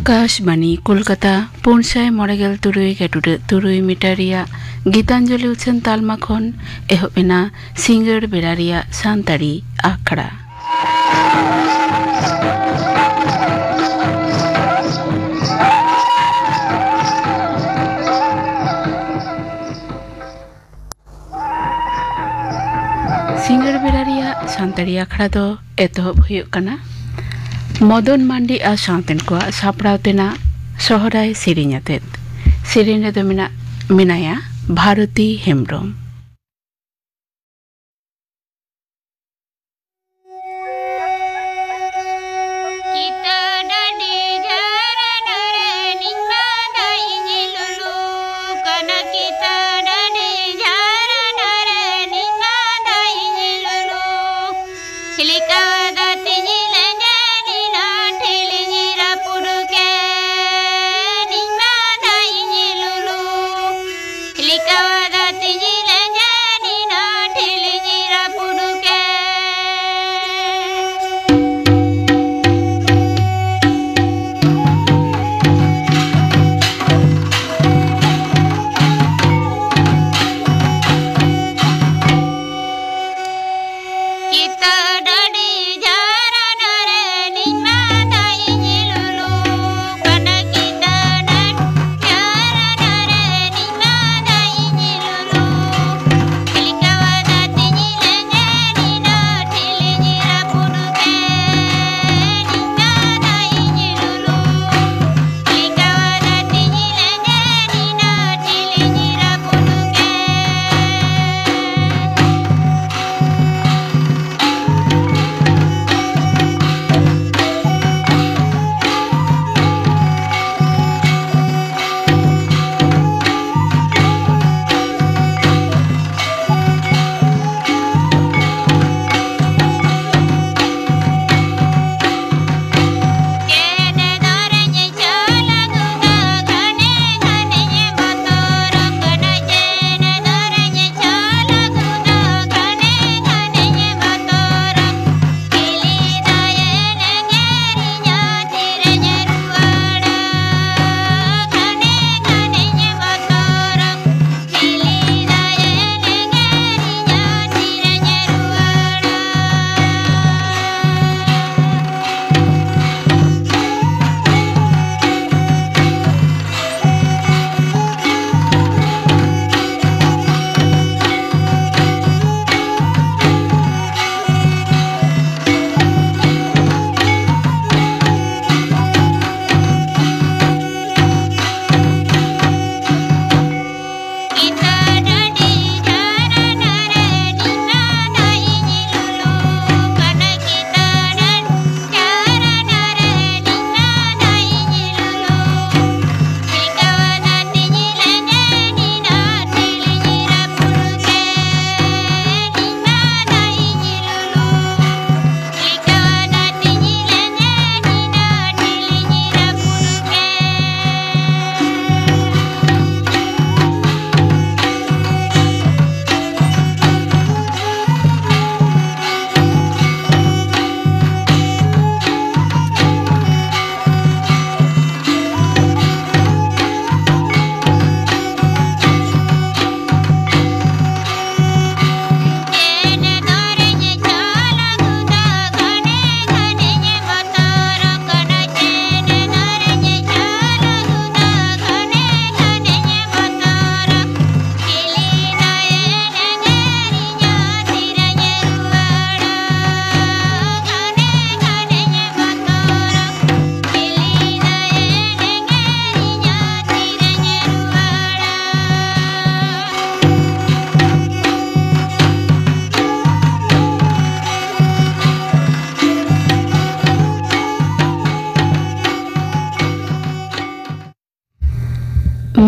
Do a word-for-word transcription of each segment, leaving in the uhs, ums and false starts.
ᱟᱠᱟᱥᱵᱟᱱᱤ ᱠᱳᱞᱠᱟᱛᱟ, ᱯᱩᱱ ᱥᱟᱭ ᱢᱚᱬᱮ ᱜᱮᱞ ᱛᱩᱨᱩᱭ ᱜᱟᱹᱴᱩᱰᱟᱹ ᱛᱩᱨᱩᱭ ᱢᱤᱴᱟᱨ ᱨᱮᱭᱟᱜ ᱜᱤᱛᱟᱧᱡᱚᱞᱤ ᱩᱪᱷᱟᱹᱱ ᱛᱟᱞᱢᱟ ᱠᱷᱚᱱ ᱮᱦᱚᱵ ᱮᱱᱟ ᱥᱤᱸᱜᱟᱹᱲ ᱵᱮᱲᱟ ᱨᱮᱭᱟᱜ ᱥᱟᱱᱛᱟᱲᱤ ᱟᱠᱷᱲᱟ᱾ ᱥᱤᱸᱜᱟᱹᱲ ᱵᱮᱲᱟ ᱨᱮᱭᱟᱜ ᱥᱟᱱᱛᱟᱲᱤ ᱟᱠᱷᱲᱟ ᱫᱚ ᱮᱛᱚᱦᱚᱵ ᱦᱩᱭᱩᱜ ᱠᱟᱱᱟ ᱢᱚᱫᱚᱱ ᱢᱟᱱᱰᱤ ᱟᱨ ᱥᱟᱶᱛᱮᱱ ᱠᱚᱣᱟᱜ ᱥᱟᱯᱲᱟᱣ ᱛᱮᱱᱟᱜ ᱥᱚᱦᱨᱟᱭ ᱥᱮᱨᱮᱧ ᱟᱛᱮᱫ᱾ ᱥᱮᱨᱮᱧ ᱨᱮᱫᱚ ᱢᱮᱱᱟᱜ, ᱢᱮᱱᱟᱭᱟ ᱵᱷᱟᱨᱚᱛᱤ ᱦᱮᱢᱵᱨᱚᱢ᱾ ᱠᱤᱛᱟᱹ ᱰᱟᱹᱰᱤ ᱡᱷᱟᱨᱱᱟ ᱨᱮ ᱱᱤᱧ ᱢᱟ ᱫᱟᱜ ᱤᱧ ᱞᱩᱞᱩ ᱠᱟᱱᱟ᱾ ᱠᱤᱛᱟᱹ ᱰᱟᱹᱰᱤ ᱡᱷᱟᱨᱱᱟ ᱨᱮ ᱱᱤᱧ ᱢᱟ ᱫᱟᱜ ᱤᱧ ᱞᱩᱞᱩ᱾ ᱦᱤᱞᱤᱠᱟ ᱫᱟᱜ ᱛᱤᱧ ᱞᱮᱸᱡᱮᱫ ᱮᱱᱟ, ᱴᱷᱤᱞᱤᱧ ᱨᱟᱹᱯᱩᱫ ᱠᱮᱫ, ᱱᱤᱧ ᱢᱟ ᱫᱟᱜ ᱤᱧ ᱞᱩᱞᱩ᱾ ᱦᱤᱞᱤᱠᱟ ᱫᱟᱜ ᱛᱤᱧ ᱞᱮᱸᱡᱮᱫ ᱮᱱᱟ, ᱴᱷᱤᱞᱤᱧ ᱨᱟᱹᱯᱩᱫ ᱠᱮᱫ᱾ ᱠᱤᱛᱟᱹ ᱰᱟᱹᱰᱤ ᱡᱷᱟᱨᱱᱟ ᱨᱮ ᱱᱤᱧ ᱢᱟ ᱫᱟᱜ ᱤᱧ ᱞᱩᱞᱩ ᱠᱟᱱᱟ᱾ ᱠᱤᱛᱟᱹ ᱰᱟᱹᱰᱤ ᱡᱷᱟᱨᱱᱟ ᱨᱮ ᱱᱤᱧ ᱢᱟ ᱫᱟᱜ ᱤᱧ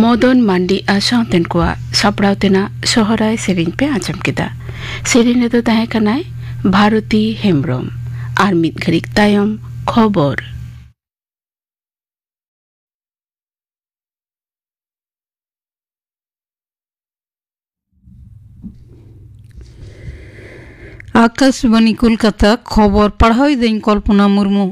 ᱢᱚᱫᱚᱱ ᱢᱟᱱᱰᱤ ᱟᱨ ᱥᱟᱶᱛᱮᱱ ᱠᱚᱣᱟᱜ ᱥᱟᱯᱲᱟᱣ ᱛᱮᱱᱟᱜ ᱥᱚᱦᱨᱟᱭ ᱥᱮᱨᱮᱧ ᱯᱮ ᱟᱸᱡᱚᱢ ᱠᱮᱫᱟ᱾ ᱥᱮᱨᱮᱧ ᱨᱮᱫᱚ ᱛᱟᱦᱮᱸ ᱠᱟᱱᱟᱭ ᱵᱷᱟᱨᱚᱛᱤ ᱦᱮᱢᱵᱽᱨᱚᱢ᱾ ᱟᱨ ᱢᱤᱫ ᱜᱷᱟᱹᱲᱤᱡ ᱛᱟᱭᱚᱢ ᱠᱷᱚᱵᱚᱨ᱾ ᱟᱠᱟᱥᱵᱟᱱᱤ ᱠᱳᱞᱠᱟᱛᱟ, ᱠᱷᱚᱵᱚᱨ ᱯᱟᱲᱦᱟᱣ ᱮᱫᱟᱹᱧ ᱠᱚᱞᱯᱚᱱᱟ ᱢᱩᱨᱢᱩ᱾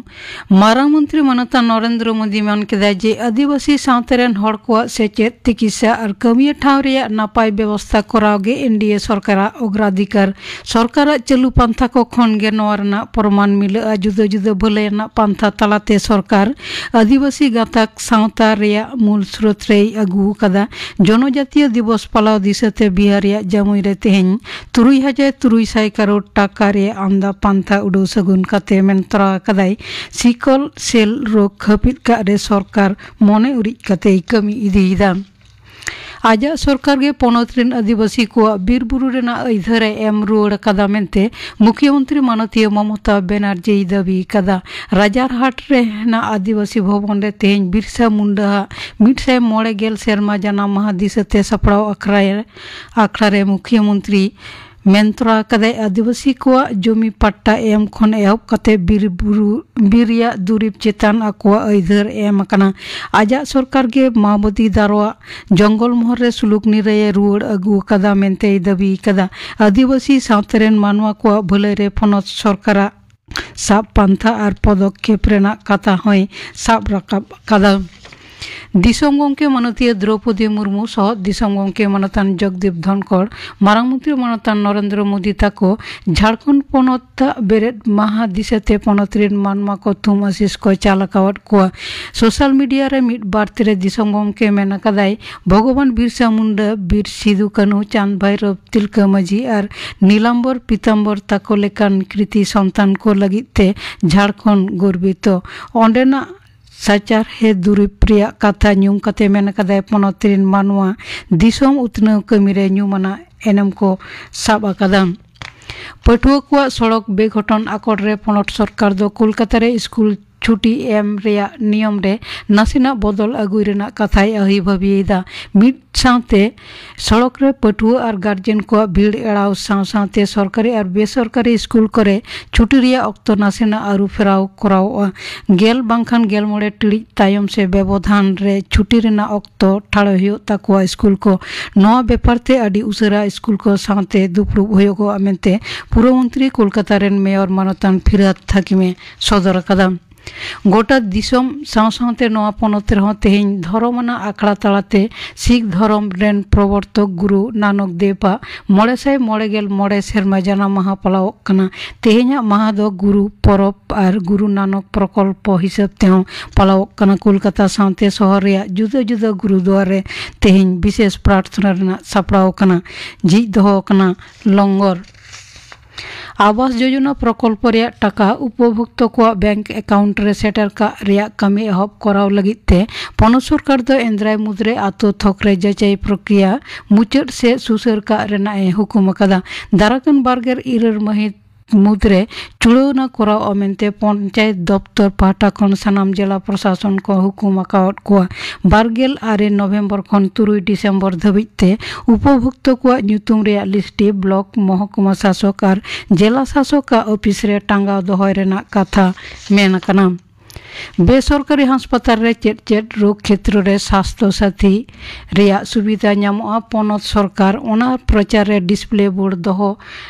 ᱢᱟᱨᱟᱝ ᱢᱚᱱᱛᱨᱤ ᱢᱟᱱᱚᱛᱟᱱ ᱱᱚᱨᱮᱱᱫᱨᱚ ᱢᱳᱫᱤ ᱢᱮᱱ ᱠᱮᱫᱟᱭ ᱡᱮ ᱟᱹᱫᱤᱵᱟᱹᱥᱤ ᱥᱟᱶᱛᱟ ᱨᱮᱱ ᱦᱚᱲ ᱠᱚᱣᱟᱜ ᱥᱮᱪᱮᱫ, ᱛᱤᱠᱤᱥᱟ ᱟᱨ ᱠᱟᱹᱢᱤᱭᱟᱹ ᱴᱷᱟᱶ ᱨᱮᱭᱟᱜ ᱱᱟᱯᱟᱭ ᱵᱮᱵᱚᱥᱛᱷᱟ ᱠᱚᱨᱟᱣ ᱜᱮ ᱮᱱᱰᱤᱮ ᱥᱚᱨᱠᱟᱨᱟᱜ ᱚᱜᱨᱟᱫᱷᱤᱠᱟᱨ᱾ ᱥᱚᱨᱠᱟᱨᱟᱜ ᱪᱟᱹᱞᱩ ᱯᱟᱱᱛᱷᱟ ᱠᱚ ᱠᱷᱚᱱ ᱜᱮ ᱱᱚᱣᱟ ᱨᱮᱱᱟᱜ ᱯᱨᱚᱢᱟᱱ ᱢᱤᱞᱟᱹᱜᱼᱟ᱾ ᱡᱩᱫᱟᱹ ᱡᱩᱫᱟᱹ ᱵᱷᱟᱹᱞᱟᱹᱭ ᱨᱮᱱᱟᱜ ᱯᱟᱱᱛᱷᱟ ᱛᱟᱞᱟᱛᱮ ᱥᱚᱨᱠᱟᱨ ᱟᱹᱫᱤᱵᱟᱹᱥᱤ ᱜᱟᱛᱟᱠ ᱥᱟᱶᱛᱟ ᱨᱮᱭᱟᱜ ᱢᱩᱞ ᱥᱨᱳᱛ ᱨᱮᱭ ᱟᱹᱜᱩ ᱟᱠᱟᱫᱟ᱾ ᱡᱚᱱᱚᱡᱟᱛᱤᱭᱚ ᱫᱤᱵᱚᱥ ᱯᱟᱞᱟᱣ ᱫᱤᱥᱟᱹᱛᱮ ᱵᱤᱦᱟᱨ ᱨᱮᱭᱟᱜ ᱡᱟᱢᱩᱭ ᱨᱮ ᱛᱮᱦᱮᱧ ᱛᱩᱨᱩᱭ ᱦᱟᱡᱟᱨ ᱛᱩᱨᱩᱭ ᱥᱟᱭ ᱠᱟᱨᱳᱲ ᱴᱟᱠᱟ ᱨᱮᱭᱟᱜ ᱟᱢᱫᱟ ᱯᱟᱱᱛᱷᱟ ᱩᱰᱟᱹᱣ ᱥᱟᱹᱜᱩᱱ ᱠᱟᱛᱮ ᱢᱮᱱ ᱛᱚᱨᱟ ᱟᱠᱟᱫᱟᱭ, ᱥᱤᱠᱚᱞ ᱥᱮᱞ ᱨᱳᱜᱽ ᱦᱟᱹᱯᱤᱫ ᱠᱟᱜ ᱨᱮ ᱥᱚᱨᱠᱟᱨ ᱢᱚᱱᱮ ᱩᱨᱤᱡ ᱠᱟᱛᱮᱭ ᱠᱟᱹᱢᱤ ᱤᱫᱤᱭᱮᱫᱟ᱾ ᱟᱡᱟᱜ ᱥᱚᱨᱠᱟᱨ ᱜᱮ ᱯᱚᱱᱚᱛ ᱨᱮᱱ ᱟᱹᱫᱤᱵᱟᱹᱥᱤ ᱠᱚᱣᱟᱜ ᱵᱤᱨ ᱵᱩᱨᱩ ᱨᱮᱱᱟᱜ ᱟᱹᱭᱫᱷᱟᱹᱨ ᱮ ᱮᱢ ᱨᱩᱣᱟᱹᱲ ᱟᱠᱟᱫᱟ ᱢᱮᱱᱛᱮ ᱢᱩᱠᱷᱭᱚᱢᱚᱱᱛᱨᱤ ᱢᱟᱱᱚᱛᱤᱭᱟᱹ ᱢᱚᱢᱚᱛᱟ ᱵᱮᱱᱟᱨᱡᱤᱭ ᱫᱟᱹᱵᱤ ᱟᱠᱟᱫᱟ᱾ ᱨᱟᱡᱟᱨᱦᱟᱴ ᱨᱮ ᱦᱮᱱᱟᱜ ᱟᱹᱫᱤᱵᱟᱹᱥᱤ ᱵᱷᱚᱵᱚᱱ ᱨᱮ ᱛᱮᱦᱮᱧ ᱵᱤᱨᱥᱟ ᱢᱩᱱᱰᱟᱹ ᱟᱜ ᱢᱤᱫ ᱥᱟᱭ ᱢᱚᱬᱮ ᱜᱮᱞ ᱥᱮᱨᱢᱟ ᱡᱟᱱᱟᱢ ᱢᱟᱦᱟ ᱫᱤᱥᱟᱹᱛᱮ ᱥᱟᱯᱲᱟᱣ ᱟᱠᱷᱲᱟ, ᱟᱠᱷᱲᱟ ᱨᱮ ᱢᱩᱠᱷᱭᱚᱢᱚᱱᱛᱨᱤ ᱢᱮᱱ ᱛᱚᱨᱟ ᱟᱠᱟᱫᱟᱭ, ᱟᱹᱫᱤᱵᱟᱹᱥᱤ ᱠᱚᱣᱟᱜ ᱡᱚᱢᱤ ᱯᱟᱴᱴᱟ ᱮᱢ ᱠᱷᱚᱱ ᱮᱦᱚᱵ ᱠᱟᱛᱮ ᱵᱤᱨ ᱵᱩᱨᱩ, ᱵᱤᱨ ᱨᱮᱭᱟᱜ ᱫᱩᱨᱤᱵᱽ ᱪᱮᱛᱟᱱ ᱟᱠᱚᱣᱟᱜ ᱟᱹᱭᱫᱟᱹᱨ ᱮᱢ ᱟᱠᱟᱱᱟ᱾ ᱟᱡᱟᱜ ᱥᱚᱨᱠᱟᱨ ᱜᱮ ᱢᱟᱵᱚᱫᱤ ᱫᱟᱨᱣᱟ ᱡᱚᱝᱜᱚᱞ ᱢᱚᱦᱚᱞ ᱨᱮ ᱥᱩᱞᱩᱠ ᱱᱤᱨᱟᱹᱭᱮ ᱨᱩᱣᱟᱹᱲ ᱟᱹᱜᱩ ᱟᱠᱟᱫᱟ ᱢᱮᱱᱛᱮᱭ ᱫᱟᱹᱵᱤ ᱟᱠᱟᱫᱟ᱾ ᱟᱹᱫᱤᱵᱟᱹᱥᱤ ᱥᱟᱶᱛᱟ ᱨᱮᱱ ᱢᱟᱱᱣᱟ ᱠᱚᱣᱟᱜ ᱵᱷᱟᱹᱞᱟᱹᱭ ᱨᱮ ᱯᱚᱱᱚᱛ ᱥᱚᱨᱠᱟᱨᱟᱜ ᱥᱟᱵ ᱯᱟᱱᱛᱷᱟ ᱟᱨ ᱯᱚᱫᱚᱠᱷᱮᱯ ᱨᱮᱱᱟᱜ ᱠᱟᱛᱷᱟ ᱦᱚᱸᱭ ᱥᱟᱵ ᱨᱟᱠᱟᱵ ᱟᱠᱟᱫᱟ᱾ ᱫᱤᱥᱚᱢ ᱜᱚᱢᱠᱮ ᱢᱟᱱᱚᱛᱤᱭᱟᱹ ᱫᱨᱚᱣᱯᱚᱫᱤ ᱢᱩᱨᱢᱩ ᱥᱚᱦᱚᱫ ᱫᱤᱥᱚᱢ ᱜᱚᱢᱠᱮ ᱢᱟᱱᱚᱛᱟᱱ ᱡᱚᱜᱽᱫᱤᱯ ᱫᱷᱚᱱᱠᱚᱲ, ᱢᱟᱨᱟᱝ ᱢᱚᱱᱛᱨᱤ ᱢᱟᱱᱚᱛᱟᱱ ᱱᱚᱨᱮᱱᱫᱨᱚ ᱢᱳᱫᱤ ᱛᱟᱠᱚ ᱡᱷᱟᱲᱠᱷᱚᱸᱰ ᱯᱚᱱᱚᱛ ᱟᱜ ᱵᱮᱨᱮᱫ ᱢᱟᱦᱟ ᱫᱤᱥᱟᱹᱛᱮ ᱯᱚᱱᱚᱛ ᱨᱮᱱ ᱢᱟᱱᱣᱟ ᱠᱚ ᱛᱷᱩᱢ ᱟᱥᱤᱥ ᱠᱚ ᱪᱟᱞ ᱟᱠᱟᱣᱟᱫ ᱠᱚᱣᱟ᱾ ᱥᱳᱥᱟᱞ ᱢᱤᱰᱤᱭᱟ ᱨᱮ ᱢᱤᱫ ᱵᱟᱨᱛᱮ ᱨᱮ ᱫᱤᱥᱚᱢ ᱜᱚᱢᱠᱮ ᱢᱮᱱ ᱟᱠᱟᱫᱟᱭ, ᱵᱷᱚᱜᱚᱵᱟᱱ ᱵᱤᱨᱥᱟ ᱢᱩᱱᱰᱟ, ᱵᱤᱨ ᱥᱤᱫᱩ ᱠᱟᱹᱱᱦᱩ, ᱪᱟᱸᱫᱽ ᱵᱷᱟᱭᱨᱚᱵ, ᱛᱤᱞᱠᱟᱹ ᱢᱟᱹᱡᱷᱤ ᱟᱨ ᱱᱤᱞᱟᱢᱵᱚᱨ ᱯᱤᱛᱟᱢᱵᱚᱨ ᱛᱟᱠᱚ ᱞᱮᱠᱟᱱ ᱠᱨᱤᱛᱤ ᱥᱚᱱᱛᱟᱱ ᱠᱚ ᱞᱟᱹᱜᱤᱫ ᱛᱮ ᱡᱷᱟᱲᱠᱷᱚᱸᱰ ᱜᱚᱨᱵᱤᱛᱚ᱾ ᱚᱸᱰᱮᱱᱟᱜ ᱥᱟᱪᱟᱨᱦᱮ ᱫᱩᱨᱤᱵᱽ ᱨᱮᱭᱟᱜ ᱠᱟᱛᱷᱟ ᱧᱩᱢ ᱠᱟᱛᱮ ᱢᱮᱱ ᱟᱠᱟᱫᱟᱭ, ᱯᱚᱱᱚᱛ ᱨᱮᱱ ᱢᱟᱱᱣᱟ ᱫᱤᱥᱚᱢ ᱩᱛᱱᱟᱹᱣ ᱠᱟᱹᱢᱤ ᱨᱮ ᱧᱩᱢᱟᱱᱟᱜ ᱮᱱᱮᱢ ᱠᱚ ᱥᱟᱵ ᱟᱠᱟᱫᱟ᱾ ᱯᱟᱹᱴᱷᱩᱣᱟᱹ ᱠᱚᱣᱟᱜ ᱥᱚᱲᱚᱠ ᱵᱮᱜᱷᱚᱴᱚᱱ ᱟᱠᱚᱴ ᱨᱮ ᱯᱚᱱᱚᱛ ᱥᱚᱨᱠᱟᱨ ᱫᱚ ᱠᱳᱞᱠᱟᱛᱟ ᱨᱮ ᱥᱠᱩᱞ ᱪᱷᱩᱴᱤ ᱮᱢ ᱨᱮᱭᱟᱜ ᱱᱤᱭᱚᱢ ᱨᱮ ᱱᱟᱥᱮᱱᱟᱜ ᱵᱚᱫᱚᱞ ᱟᱹᱜᱩᱭ ᱨᱮᱱᱟᱜ ᱠᱟᱛᱷᱟᱭ ᱟᱹᱦᱤᱵᱷᱟᱹᱵᱤᱭᱮᱫᱟ᱾ ᱢᱤᱫ ᱥᱟᱶᱛᱮ ᱥᱚᱲᱚᱠ ᱨᱮ ᱯᱟᱹᱴᱷᱩᱣᱟᱹ ᱟᱨ ᱜᱟᱨᱡᱮᱱ ᱠᱚᱣᱟᱜ ᱵᱷᱤᱲ ᱮᱲᱟᱣ ᱥᱟᱶ ᱥᱟᱶᱛᱮ ᱥᱚᱨᱠᱟᱨᱤ ᱟᱨ ᱵᱮᱥᱚᱨᱠᱟᱨᱤ ᱥᱠᱩᱞ ᱠᱚᱨᱮ ᱪᱷᱩᱴᱤ ᱨᱮᱭᱟᱜ ᱚᱠᱛᱚ ᱱᱟᱥᱮᱱᱟᱜ ᱟᱹᱨᱩ ᱯᱷᱮᱨᱟᱣ ᱠᱚᱨᱟᱣᱚᱜᱼᱟ᱾ ᱜᱮᱞ ᱵᱟᱝᱠᱷᱟᱱ ᱜᱮᱞ ᱢᱚᱬᱮ ᱴᱤᱲᱤᱡ ᱛᱟᱭᱚᱢ ᱥᱮ ᱵᱮᱵᱚᱫᱷᱟᱱ ᱨᱮ ᱪᱷᱩᱴᱤ ᱨᱮᱱᱟᱜ ᱚᱠᱛᱚ ᱴᱷᱟᱲᱚ ᱦᱩᱭᱩᱜ ᱛᱟᱠᱚᱣᱟ ᱥᱠᱩᱞ ᱠᱚ᱾ ᱱᱚᱣᱟ ᱵᱮᱯᱟᱨ ᱛᱮ ᱟᱹᱰᱤ ᱩᱥᱟᱹᱨᱟ ᱥᱠᱩᱞ ᱠᱚ ᱥᱟᱶᱛᱮ ᱫᱩᱯᱲᱩᱵ ᱦᱩᱭᱩᱜᱚᱜᱼᱟ ᱢᱮᱱᱛᱮ ᱯᱩᱨᱚ ᱢᱚᱱᱛᱨᱤ ᱠᱳᱞᱠᱟᱛᱟ ᱨᱮᱱ ᱢᱮᱭᱚᱨ ᱢᱟᱱᱚᱛᱟᱱ ᱯᱷᱤᱨᱦᱟᱫ ᱦᱟᱠᱤᱢᱮ ᱥᱚᱫᱚᱨ ᱟᱠᱟᱫᱟ᱾ ᱜᱚᱴᱟ ᱫᱤᱥᱚᱢ ᱥᱟᱶ ᱥᱟᱶᱛᱮ ᱱᱚᱣᱟ ᱯᱚᱱᱚᱛ ᱨᱮᱦᱚᱸ ᱛᱮᱦᱮᱧ ᱫᱷᱚᱨᱚᱢ ᱟᱱᱟᱜ ᱟᱠᱷᱲᱟ ᱛᱟᱞᱟᱛᱮ ᱥᱤᱠᱷ ᱫᱷᱚᱨᱚᱢ ᱨᱮᱱ ᱯᱨᱚᱵᱚᱨᱛᱚᱠ ᱜᱩᱨᱩ ᱱᱟᱱᱚᱠ ᱫᱮᱵ ᱟᱜ ᱢᱚᱬᱮ ᱥᱟᱭ ᱢᱚᱬᱮ ᱜᱮᱞ ᱢᱚᱬᱮ ᱥᱮᱨᱢᱟ ᱡᱟᱱᱟᱢ ᱢᱟᱦᱟ ᱯᱟᱞᱟᱣᱚᱜ ᱠᱟᱱᱟ᱾ ᱛᱮᱦᱮᱧᱟᱜ ᱢᱟᱦᱟ ᱫᱚ ᱜᱩᱨᱩ ᱯᱚᱨᱚᱵᱽ ᱟᱨ ᱜᱩᱨᱩ ᱱᱟᱱᱚᱠ ᱯᱨᱚᱠᱚᱞᱯᱚ ᱦᱤᱥᱟᱹᱵ ᱛᱮᱦᱚᱸ ᱯᱟᱞᱟᱣᱚᱜ ᱠᱟᱱᱟ᱾ ᱠᱳᱞᱠᱟᱛᱟ ᱥᱟᱶᱛᱮ ᱥᱚᱦᱚᱨ ᱨᱮᱭᱟᱜ ᱡᱩᱫᱟᱹ ᱡᱩᱫᱟᱹ ᱜᱩᱨᱩᱫᱩᱣᱟᱨ ᱨᱮ ᱛᱮᱦᱮᱧ ᱵᱤᱥᱮᱥ ᱯᱨᱟᱨᱛᱷᱚᱱᱟ ᱨᱮᱱᱟᱜ ᱥᱟᱯᱲᱟᱣ ᱟᱠᱟᱱᱟ᱾ ᱡᱷᱤᱡ ᱫᱚᱦᱚ ᱟᱠᱟᱱᱟ ᱞᱚᱝᱜᱚᱨ᱾ ᱟᱵᱟᱥ ᱡᱳᱡᱚᱱᱟ ᱯᱨᱚᱠᱚᱞᱯᱚ ᱨᱮᱭᱟᱜ ᱴᱟᱠᱟ ᱩᱯᱚᱵᱷᱳᱠᱛᱚ ᱠᱚᱣᱟᱜ ᱵᱮᱝᱠ ᱮᱠᱟᱣᱩᱱᱴ ᱨᱮ ᱥᱮᱴᱮᱨ ᱠᱟᱜ ᱨᱮᱭᱟᱜ ᱠᱟᱹᱢᱤ ᱮᱦᱚᱵ ᱠᱚᱨᱟᱣ ᱞᱟᱹᱜᱤᱫ ᱛᱮ ᱯᱚᱱᱚᱛ ᱥᱚᱨᱠᱟᱨ ᱫᱚ ᱮᱱᱫᱨᱟᱭ ᱢᱩᱫᱽᱨᱮ ᱟᱛᱳ ᱛᱷᱚᱠ ᱨᱮ ᱡᱟᱪᱟᱭ ᱯᱨᱚᱠᱨᱤᱭᱟ ᱢᱩᱪᱟᱹᱫ ᱥᱮᱫ ᱥᱩᱥᱟᱹᱨ ᱠᱟᱜ ᱨᱮᱱᱟᱜ ᱮ ᱦᱩᱠᱩᱢ ᱟᱠᱟᱫᱟ᱾ ᱫᱟᱨᱟᱠᱟᱱ ᱵᱟᱨᱜᱮᱞ ᱤᱨᱟᱹᱞ ᱢᱟᱹᱦᱤᱛ ᱢᱩᱫᱽᱨᱮ ᱪᱩᱲᱟᱹᱣᱱᱟ ᱠᱚᱨᱟᱣᱚᱜᱼᱟ ᱢᱮᱱᱛᱮ ᱯᱚᱧᱪᱟᱭᱮᱛ ᱫᱚᱯᱛᱚᱨ ᱯᱟᱦᱴᱟ ᱠᱷᱚᱱ ᱥᱟᱱᱟᱢ ᱡᱮᱞᱟ ᱯᱨᱚᱥᱟᱥᱚᱱ ᱠᱚ ᱦᱩᱠᱩᱢ ᱟᱠᱟᱣᱟᱫ ᱠᱚᱣᱟ᱾ ᱵᱟᱨᱜᱮᱞ ᱟᱨᱮ ᱱᱚᱵᱷᱮᱢᱵᱚᱨ ᱠᱷᱚᱱ ᱛᱩᱨᱩᱭ ᱰᱤᱥᱮᱢᱵᱚᱨ ᱫᱷᱟᱹᱵᱤᱡ ᱛᱮ ᱩᱯᱚᱵᱷᱩᱠᱛᱚ ᱠᱚᱣᱟᱜ ᱧᱩᱛᱩᱢ ᱨᱮᱭᱟᱜ ᱞᱤᱥᱴ ᱵᱞᱚᱠ, ᱢᱚᱦᱚᱠᱩᱢᱟ ᱥᱟᱥᱚᱠ ᱟᱨ ᱡᱮᱞᱟ ᱥᱟᱥᱚᱠ ᱟᱜ ᱚᱯᱷᱤᱥ ᱨᱮ ᱴᱟᱸᱜᱟᱣ ᱫᱚᱦᱚᱭ ᱨᱮᱱᱟᱜ ᱠᱟᱛᱷᱟ ᱢᱮᱱ ᱟᱠᱟᱱᱟ᱾ ᱵᱮᱥᱚᱨᱠᱟᱨᱤ ᱦᱟᱥᱯᱟᱛᱟᱞ ᱨᱮ ᱪᱮᱫ ᱪᱮᱫ ᱨᱳᱜᱽ ᱠᱷᱮᱛᱨᱚ ᱨᱮ ᱥᱟᱥᱛᱷᱚ ᱥᱟᱛᱷᱤ ᱨᱮᱭᱟᱜ ᱥᱩᱵᱤᱫᱷᱟ ᱧᱟᱢᱚᱜᱼᱟ? ᱯᱚᱱᱚᱛ ᱥᱚᱨᱠᱟᱨ ᱚᱱᱟ ᱯᱨᱚᱪᱟᱨ ᱨᱮ ᱰᱤᱥᱯᱞᱮ ᱵᱳᱨᱰ ᱫᱚᱦᱚ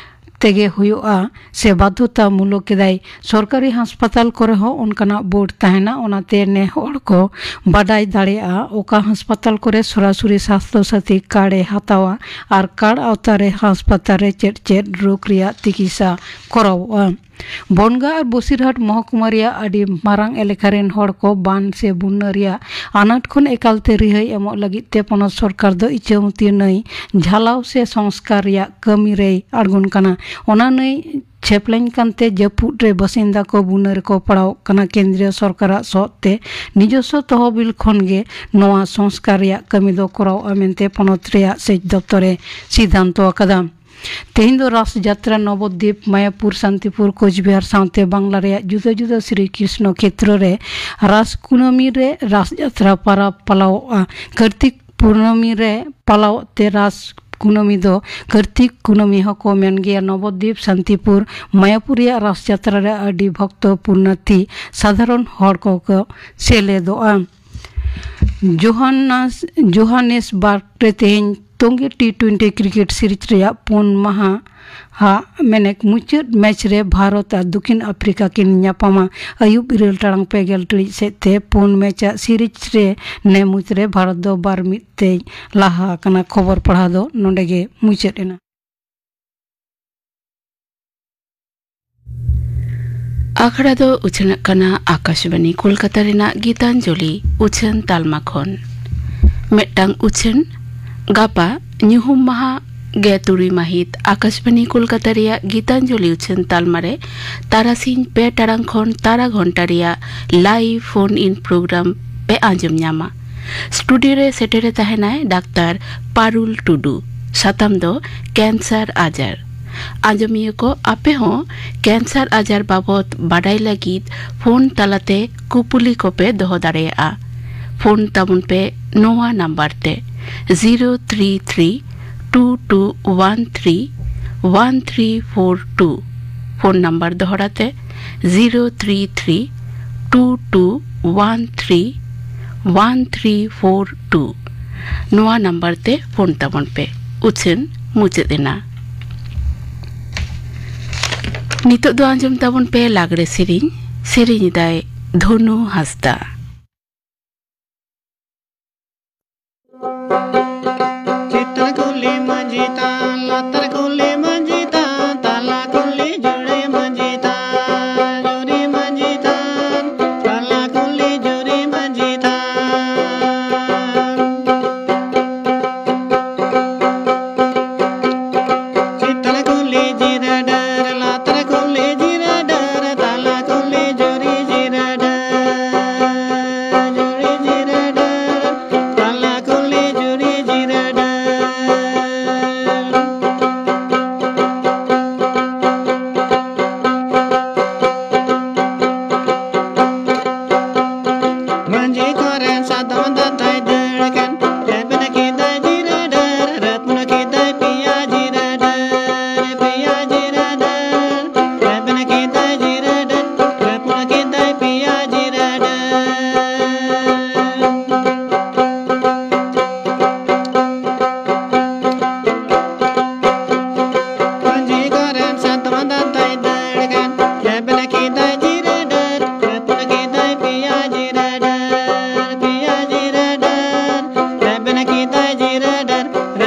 ᱛᱮᱜᱮ ᱦᱩᱭᱩᱜᱼᱟ ᱥᱮ ᱵᱟᱫᱷᱚᱛᱟ ᱢᱩᱞᱚᱠ ᱠᱮᱫᱟᱭ? ᱥᱚᱨᱠᱟᱨᱤ ᱦᱟᱥᱯᱟᱛᱟᱞ ᱠᱚᱨᱮ ᱦᱚᱸ ᱚᱱᱠᱟᱱᱟᱜ ᱵᱳᱨᱰ ᱛᱟᱦᱮᱱᱟ, ᱚᱱᱟᱛᱮ ᱱᱮ ᱦᱚᱲ ᱠᱚ ᱵᱟᱰᱟᱭ ᱫᱟᱲᱮᱭᱟᱜᱼᱟ ᱚᱠᱟ ᱦᱟᱥᱯᱟᱛᱟᱞ ᱠᱚᱨᱮ ᱥᱚᱨᱟᱥᱚᱨᱤ ᱥᱟᱥᱛᱷᱚ ᱥᱟᱛᱷᱤ ᱠᱟᱨᱰ ᱮ ᱦᱟᱛᱟᱣᱟ ᱟᱨ ᱠᱟᱨᱰ ᱟᱣᱛᱟ ᱨᱮ ᱦᱟᱥᱯᱟᱛᱟᱞ ᱨᱮ ᱪᱮᱫ ᱪᱮᱫ ᱨᱳᱜᱽ ᱨᱮᱭᱟᱜ ᱛᱤᱠᱤᱥᱟ ᱠᱚᱨᱟᱣᱚᱜᱼᱟ᱾ ᱵᱚᱱᱜᱟ ᱟᱨ ᱵᱚᱥᱤᱨᱦᱟᱴ ᱢᱚᱦᱚᱠᱩᱢᱟ ᱨᱮᱭᱟᱜ ᱟᱹᱰᱤ ᱢᱟᱨᱟᱝ ᱮᱞᱟᱠᱟ ᱨᱮᱱ ᱦᱚᱲ ᱠᱚ ᱵᱟᱱ ᱥᱮ ᱵᱩᱱᱱᱟᱹ ᱨᱮᱭᱟᱜ ᱟᱱᱟᱴ ᱠᱷᱚᱱ ᱮᱠᱟᱞᱛᱮ ᱨᱤᱦᱟᱹᱭ ᱮᱢᱚᱜ ᱞᱟᱹᱜᱤᱫ ᱛᱮ ᱯᱚᱱᱚᱛ ᱥᱚᱨᱠᱟᱨ ᱫᱚ ᱤᱪᱷᱟᱢᱚᱛᱤ ᱱᱟᱹᱭ ᱡᱷᱟᱞᱟᱣ ᱥᱮ ᱥᱚᱝᱥᱠᱟᱨ ᱨᱮᱭᱟᱜ ᱠᱟᱹᱢᱤ ᱨᱮᱭ ᱟᱬᱜᱚᱱ ᱠᱟᱱᱟ᱾ ᱚᱱᱟ ᱱᱟᱹᱭ ᱪᱷᱮᱯᱞᱮᱧ ᱠᱟᱱᱛᱮ ᱡᱟᱹᱯᱩᱫ ᱨᱮ ᱵᱟᱥᱤᱱᱫᱟ ᱠᱚ ᱵᱩᱱᱟᱹ ᱨᱮᱠᱚ ᱯᱟᱲᱟᱣᱚᱜ ᱠᱟᱱᱟ᱾ ᱠᱮᱱᱫᱨᱤᱭᱚ ᱥᱚᱨᱠᱟᱨᱟᱜ ᱥᱚᱦᱚᱫ ᱛᱮ ᱱᱤᱡᱚᱥᱥᱚ ᱛᱚᱦᱚᱵᱤᱞ ᱠᱷᱚᱱ ᱜᱮ ᱱᱚᱣᱟ ᱥᱚᱝᱥᱠᱟᱨ ᱨᱮᱭᱟᱜ ᱠᱟᱹᱢᱤ ᱫᱚ ᱠᱚᱨᱟᱣᱚᱜᱼᱟ ᱢᱮᱱᱛᱮ ᱯᱚᱱᱚᱛ ᱨᱮᱭᱟᱜ ᱥᱮᱪ ᱫᱚᱯᱛᱚᱨ ᱮ ᱥᱤᱫᱷᱟᱱᱛᱚ ᱟᱠᱟᱫᱟ᱾ ᱛᱮᱦᱮᱧ ᱫᱚ ᱨᱟᱥ ᱡᱟᱛᱨᱟ ᱱᱚᱵᱚᱫᱤᱯ, ᱢᱟᱭᱟᱯᱩᱨ, ᱥᱟᱱᱛᱤᱯᱩᱨ, ᱠᱳᱪᱵᱤᱦᱟᱨ ᱥᱟᱶᱛᱮ ᱵᱟᱝᱞᱟ ᱨᱮᱭᱟᱜ ᱡᱩᱫᱟᱹ ᱡᱩᱫᱟᱹ ᱥᱨᱤ ᱠᱨᱤᱥᱱᱚ ᱠᱷᱮᱛᱨᱚ ᱨᱮ ᱨᱟᱥ ᱠᱩᱱᱟᱹᱢᱤ ᱨᱮ ᱨᱟᱥ ᱡᱟᱛᱨᱟ ᱯᱟᱨᱟᱵᱽ ᱯᱟᱞᱟᱣᱚᱜᱼᱟ᱾ ᱠᱟᱨᱛᱤᱠ ᱯᱩᱨᱱᱚᱢᱤ ᱨᱮ ᱯᱟᱞᱟᱣᱚᱜ ᱛᱮ ᱨᱟᱥ ᱠᱩᱱᱟᱹᱢᱤ ᱫᱚ ᱠᱟᱨᱛᱤᱠ ᱠᱩᱱᱟᱹᱢᱤ ᱦᱚᱸᱠᱚ ᱢᱮᱱ ᱜᱮᱭᱟ᱾ ᱱᱚᱵᱚᱫᱤᱯ, ᱥᱟᱱᱛᱤᱯᱩᱨ, ᱢᱟᱭᱟᱯᱩᱨ ᱨᱮᱭᱟᱜ ᱨᱟᱥ ᱡᱟᱛᱨᱟ ᱨᱮ ᱟᱹᱰᱤ ᱵᱷᱚᱠᱛᱚ ᱯᱩᱱᱱᱟᱛᱤ ᱥᱟᱫᱷᱟᱨᱚᱱ ᱦᱚᱲ ᱠᱚᱠᱚ ᱥᱮᱞᱮᱫᱚᱜᱼᱟ᱾ ᱡᱳᱦᱟᱱᱟᱥ-, ᱡᱳᱦᱟᱱᱮᱥᱵᱟᱨᱜᱽ ᱨᱮ ᱛᱮᱦᱮᱧ ᱛᱚᱝᱜᱮ ᱴᱤ ᱴᱩᱭᱮᱱᱴᱤ ᱠᱨᱤᱠᱮᱴ ᱥᱤᱨᱤᱡᱽ ᱨᱮᱭᱟᱜ ᱯᱩᱱ ᱢᱟᱦᱟ ᱦᱟᱜ ᱢᱮᱱᱮᱠ ᱢᱩᱪᱟᱹᱫ ᱢᱮᱪ ᱨᱮ ᱵᱷᱟᱨᱚᱛ ᱟᱨ ᱫᱚᱠᱷᱤᱱ ᱟᱯᱷᱨᱤᱠᱟ ᱠᱤᱱ ᱧᱟᱯᱟᱢᱟ᱾ ᱟᱹᱭᱩᱵ ᱤᱨᱟᱹᱞ ᱴᱟᱲᱟᱝ ᱯᱮ ᱜᱮᱞ ᱴᱤᱲᱤᱡ ᱥᱮᱫ ᱛᱮ ᱯᱩᱱ ᱢᱮᱪ ᱟᱜ ᱥᱤᱨᱤᱡᱽ ᱨᱮ ᱱᱮ ᱢᱩᱪᱟᱹᱫ ᱨᱮ ᱵᱷᱟᱨᱚᱛ ᱫᱚ ᱵᱟᱨ ᱢᱤᱫ ᱛᱮᱭ ᱞᱟᱦᱟ ᱟᱠᱟᱱᱟ᱾ ᱠᱷᱚᱵᱚᱨ ᱯᱟᱲᱦᱟᱣ ᱫᱚ ᱱᱚᱰᱮ ᱜᱮ ᱢᱩᱪᱟᱹᱫ ᱮᱱᱟ᱾ ᱟᱠᱷᱲᱟ ᱫᱚ ᱩᱪᱷᱟᱹᱱᱚᱜ ᱠᱟᱱᱟ ᱟᱠᱟᱥᱵᱟᱱᱤ ᱠᱳᱞᱠᱟᱛᱟ ᱨᱮᱱᱟᱜ ᱜᱤᱛᱟᱧᱡᱚᱞᱤ ᱩᱪᱷᱟᱹᱱ ᱛᱟᱞᱢᱟ ᱠᱷᱚᱱ᱾ ᱢᱤᱫᱴᱟᱝ ᱩᱪᱷᱟᱹᱱ, ᱜᱟᱯᱟ ᱧᱩᱦᱩᱢ ᱢᱟᱦᱟ ᱜᱮ ᱛᱩᱨᱩᱭ ᱢᱟᱹᱦᱤᱛ ᱟᱠᱟᱥᱵᱟᱱᱤ ᱠᱳᱞᱠᱟᱛᱟ ᱨᱮᱭᱟᱜ ᱜᱤᱛᱟᱧᱡᱚᱞᱤ ᱩᱪᱷᱟᱹᱱ ᱛᱟᱞᱢᱟ ᱨᱮ ᱛᱟᱨᱟᱥᱤᱧ ᱯᱮ ᱴᱟᱲᱟᱝ ᱠᱷᱚᱱ ᱛᱟᱨᱟ ᱜᱷᱚᱱᱴᱟ ᱨᱮᱭᱟᱜ live phone in program ᱯᱮ ᱟᱸᱡᱚᱢ ᱧᱟᱢᱟ᱾ ᱥᱴᱩᱰᱤᱭᱳ ᱨᱮ ᱥᱮᱴᱮᱨᱮ ᱛᱟᱦᱮᱱᱟᱭ ᱰᱟᱠᱛᱟᱨ ᱯᱟᱨᱩᱞ ᱴᱩᱰᱩ᱾ ᱥᱟᱛᱟᱢ ᱫᱚ ᱠᱮᱱᱥᱟᱨ ᱟᱡᱟᱨ᱾ ᱟᱸᱡᱚᱢᱤᱭᱟᱹ ᱠᱚ, ᱟᱯᱮ ᱦᱚᱸ ᱠᱮᱱᱥᱟᱨ ᱟᱡᱟᱨ ᱵᱟᱵᱚᱛ ᱵᱟᱰᱟᱭ ᱞᱟᱹᱜᱤᱫ ᱯᱷᱳᱱ ᱛᱟᱞᱟᱛᱮ ᱠᱩᱯᱩᱞᱤ ᱠᱚᱯᱮ ᱫᱚᱦᱚ ᱫᱟᱲᱮᱭᱟᱜᱼᱟ᱾ ᱯᱷᱳᱱ ᱛᱟᱵᱚᱱ ᱯᱮ ᱱᱚᱣᱟ ᱱᱟᱢᱵᱟᱨ ᱛᱮ, zero three three two two one three one three four two. Phone number ᱫᱚᱦᱲᱟ ᱛᱮ, zero three three two two one three one three four two. ᱱᱚᱣᱟ ᱱᱟᱢᱵᱟᱨ ᱛᱮ ᱯᱷᱳᱱ ᱛᱟᱵᱚᱱ ᱯᱮ᱾ ᱩᱪᱷᱟᱹᱱ ᱢᱩᱪᱟᱹᱫ ᱮᱱᱟ᱾ ᱱᱤᱛᱚᱜ ᱫᱚ ᱟᱸᱡᱚᱢ ᱛᱟᱵᱚᱱ ᱯᱮ ᱞᱟᱜᱽᱲᱮ ᱥᱮᱨᱮᱧ᱾ ᱥᱮᱨᱮᱧ ᱮᱫᱟᱭ ᱫᱷᱚᱱᱩ ᱦᱟᱸᱥᱫᱟ᱾ ᱪᱮᱛᱟᱱ ᱠᱩᱞᱦᱤ ᱢᱟᱹᱡᱷᱤ ᱛᱷᱟᱱ, ᱞᱟᱛᱟᱨ ᱠᱩᱞᱦᱤ ᱢᱟᱹᱡᱷᱤ ᱛᱷᱟᱱ, ᱛᱟᱞᱟ ᱠᱩᱞᱦᱤ ᱡᱩᱨᱤ ᱢᱟᱹᱡᱷᱤ ᱛᱷᱟᱱ, ᱡᱩᱨᱤ ᱢᱟᱹᱡᱷᱤ ᱛᱷᱟᱱ, ᱛᱟᱞᱟ ᱠᱩᱞᱦᱤ ᱡᱩᱨᱤ ᱢᱟᱹᱡᱷᱤ ᱛᱷᱟᱱ᱾ ᱪᱮᱛᱟᱱ ᱠᱩᱞᱦᱤ ᱡᱤᱨᱟᱹ ᱰᱟᱹᱨ, ᱞᱟᱛᱟᱨ ᱠᱩᱞᱦᱤ ᱡᱤᱨᱟᱹ ᱰᱟᱹᱨ, ᱛᱟᱞᱟ ᱠᱩᱞᱦᱤ ᱡᱩᱨᱤ ᱡᱤᱨᱟᱹ ᱰᱟᱹᱨ᱾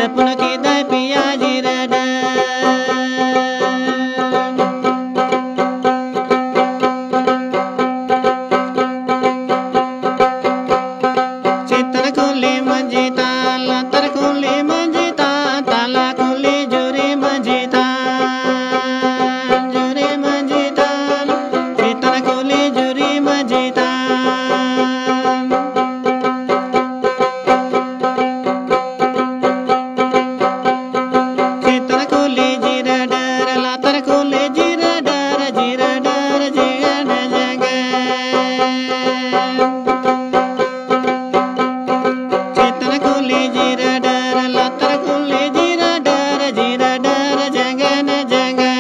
ᱦᱚᱯᱚᱱ ᱠᱮᱫᱟᱭ ᱯᱮᱭᱟ ᱡᱤᱨᱟᱹ ᱰᱟᱹᱨ᱾ ᱪᱮᱛᱟᱱ ᱠᱩᱞᱦᱤ ᱢᱟᱹᱡᱷᱤ ᱛᱷᱟᱱ, ᱞᱟᱛᱟᱨ ᱠᱩᱞᱦᱤ ᱢᱟᱹᱡᱷᱤ ᱛᱷᱟᱱ, ᱛᱟᱞᱟ ᱠᱩᱞᱦᱤ ᱡᱩᱨᱤ ᱢᱟᱹᱡᱷᱤ ᱛᱷᱟᱱ, ᱡᱩᱨᱤ ᱢᱟᱹᱡᱷᱤ ᱛᱷᱟᱱ, ᱪᱮᱛᱟᱱ ᱠᱩᱞᱦᱤ ᱡᱩᱨᱤ ᱢᱟᱹᱡᱷᱤ ᱛᱷᱟᱱ᱾ ᱪᱮᱛᱟᱱ ᱠᱩᱞᱦᱤ ᱡᱤᱨᱟᱹ ᱰᱟᱹᱨ, ᱞᱟᱛᱟᱨ ᱠᱩᱞᱦᱤ ᱡᱤᱨᱟᱹ ᱰᱟᱹᱨ, ᱡᱤᱨᱟᱹ ᱰᱟᱹᱨ ᱡᱤᱜᱟᱹ ᱰᱟᱹᱨ ᱡᱟᱸᱜᱟ᱾ ᱪᱮᱛᱟᱱ ᱠᱩᱞᱦᱤ ᱡᱤᱨᱟᱹ ᱰᱟᱹᱨ, ᱞᱟᱛᱟᱨ ᱠᱩᱞᱦᱤ ᱡᱤᱨᱟᱹ ᱰᱟᱹᱨ, ᱡᱤᱨᱟᱹ ᱰᱟᱹᱨ ᱡᱟᱸᱜᱟ ᱱᱟ ᱡᱟᱸᱜᱟ᱾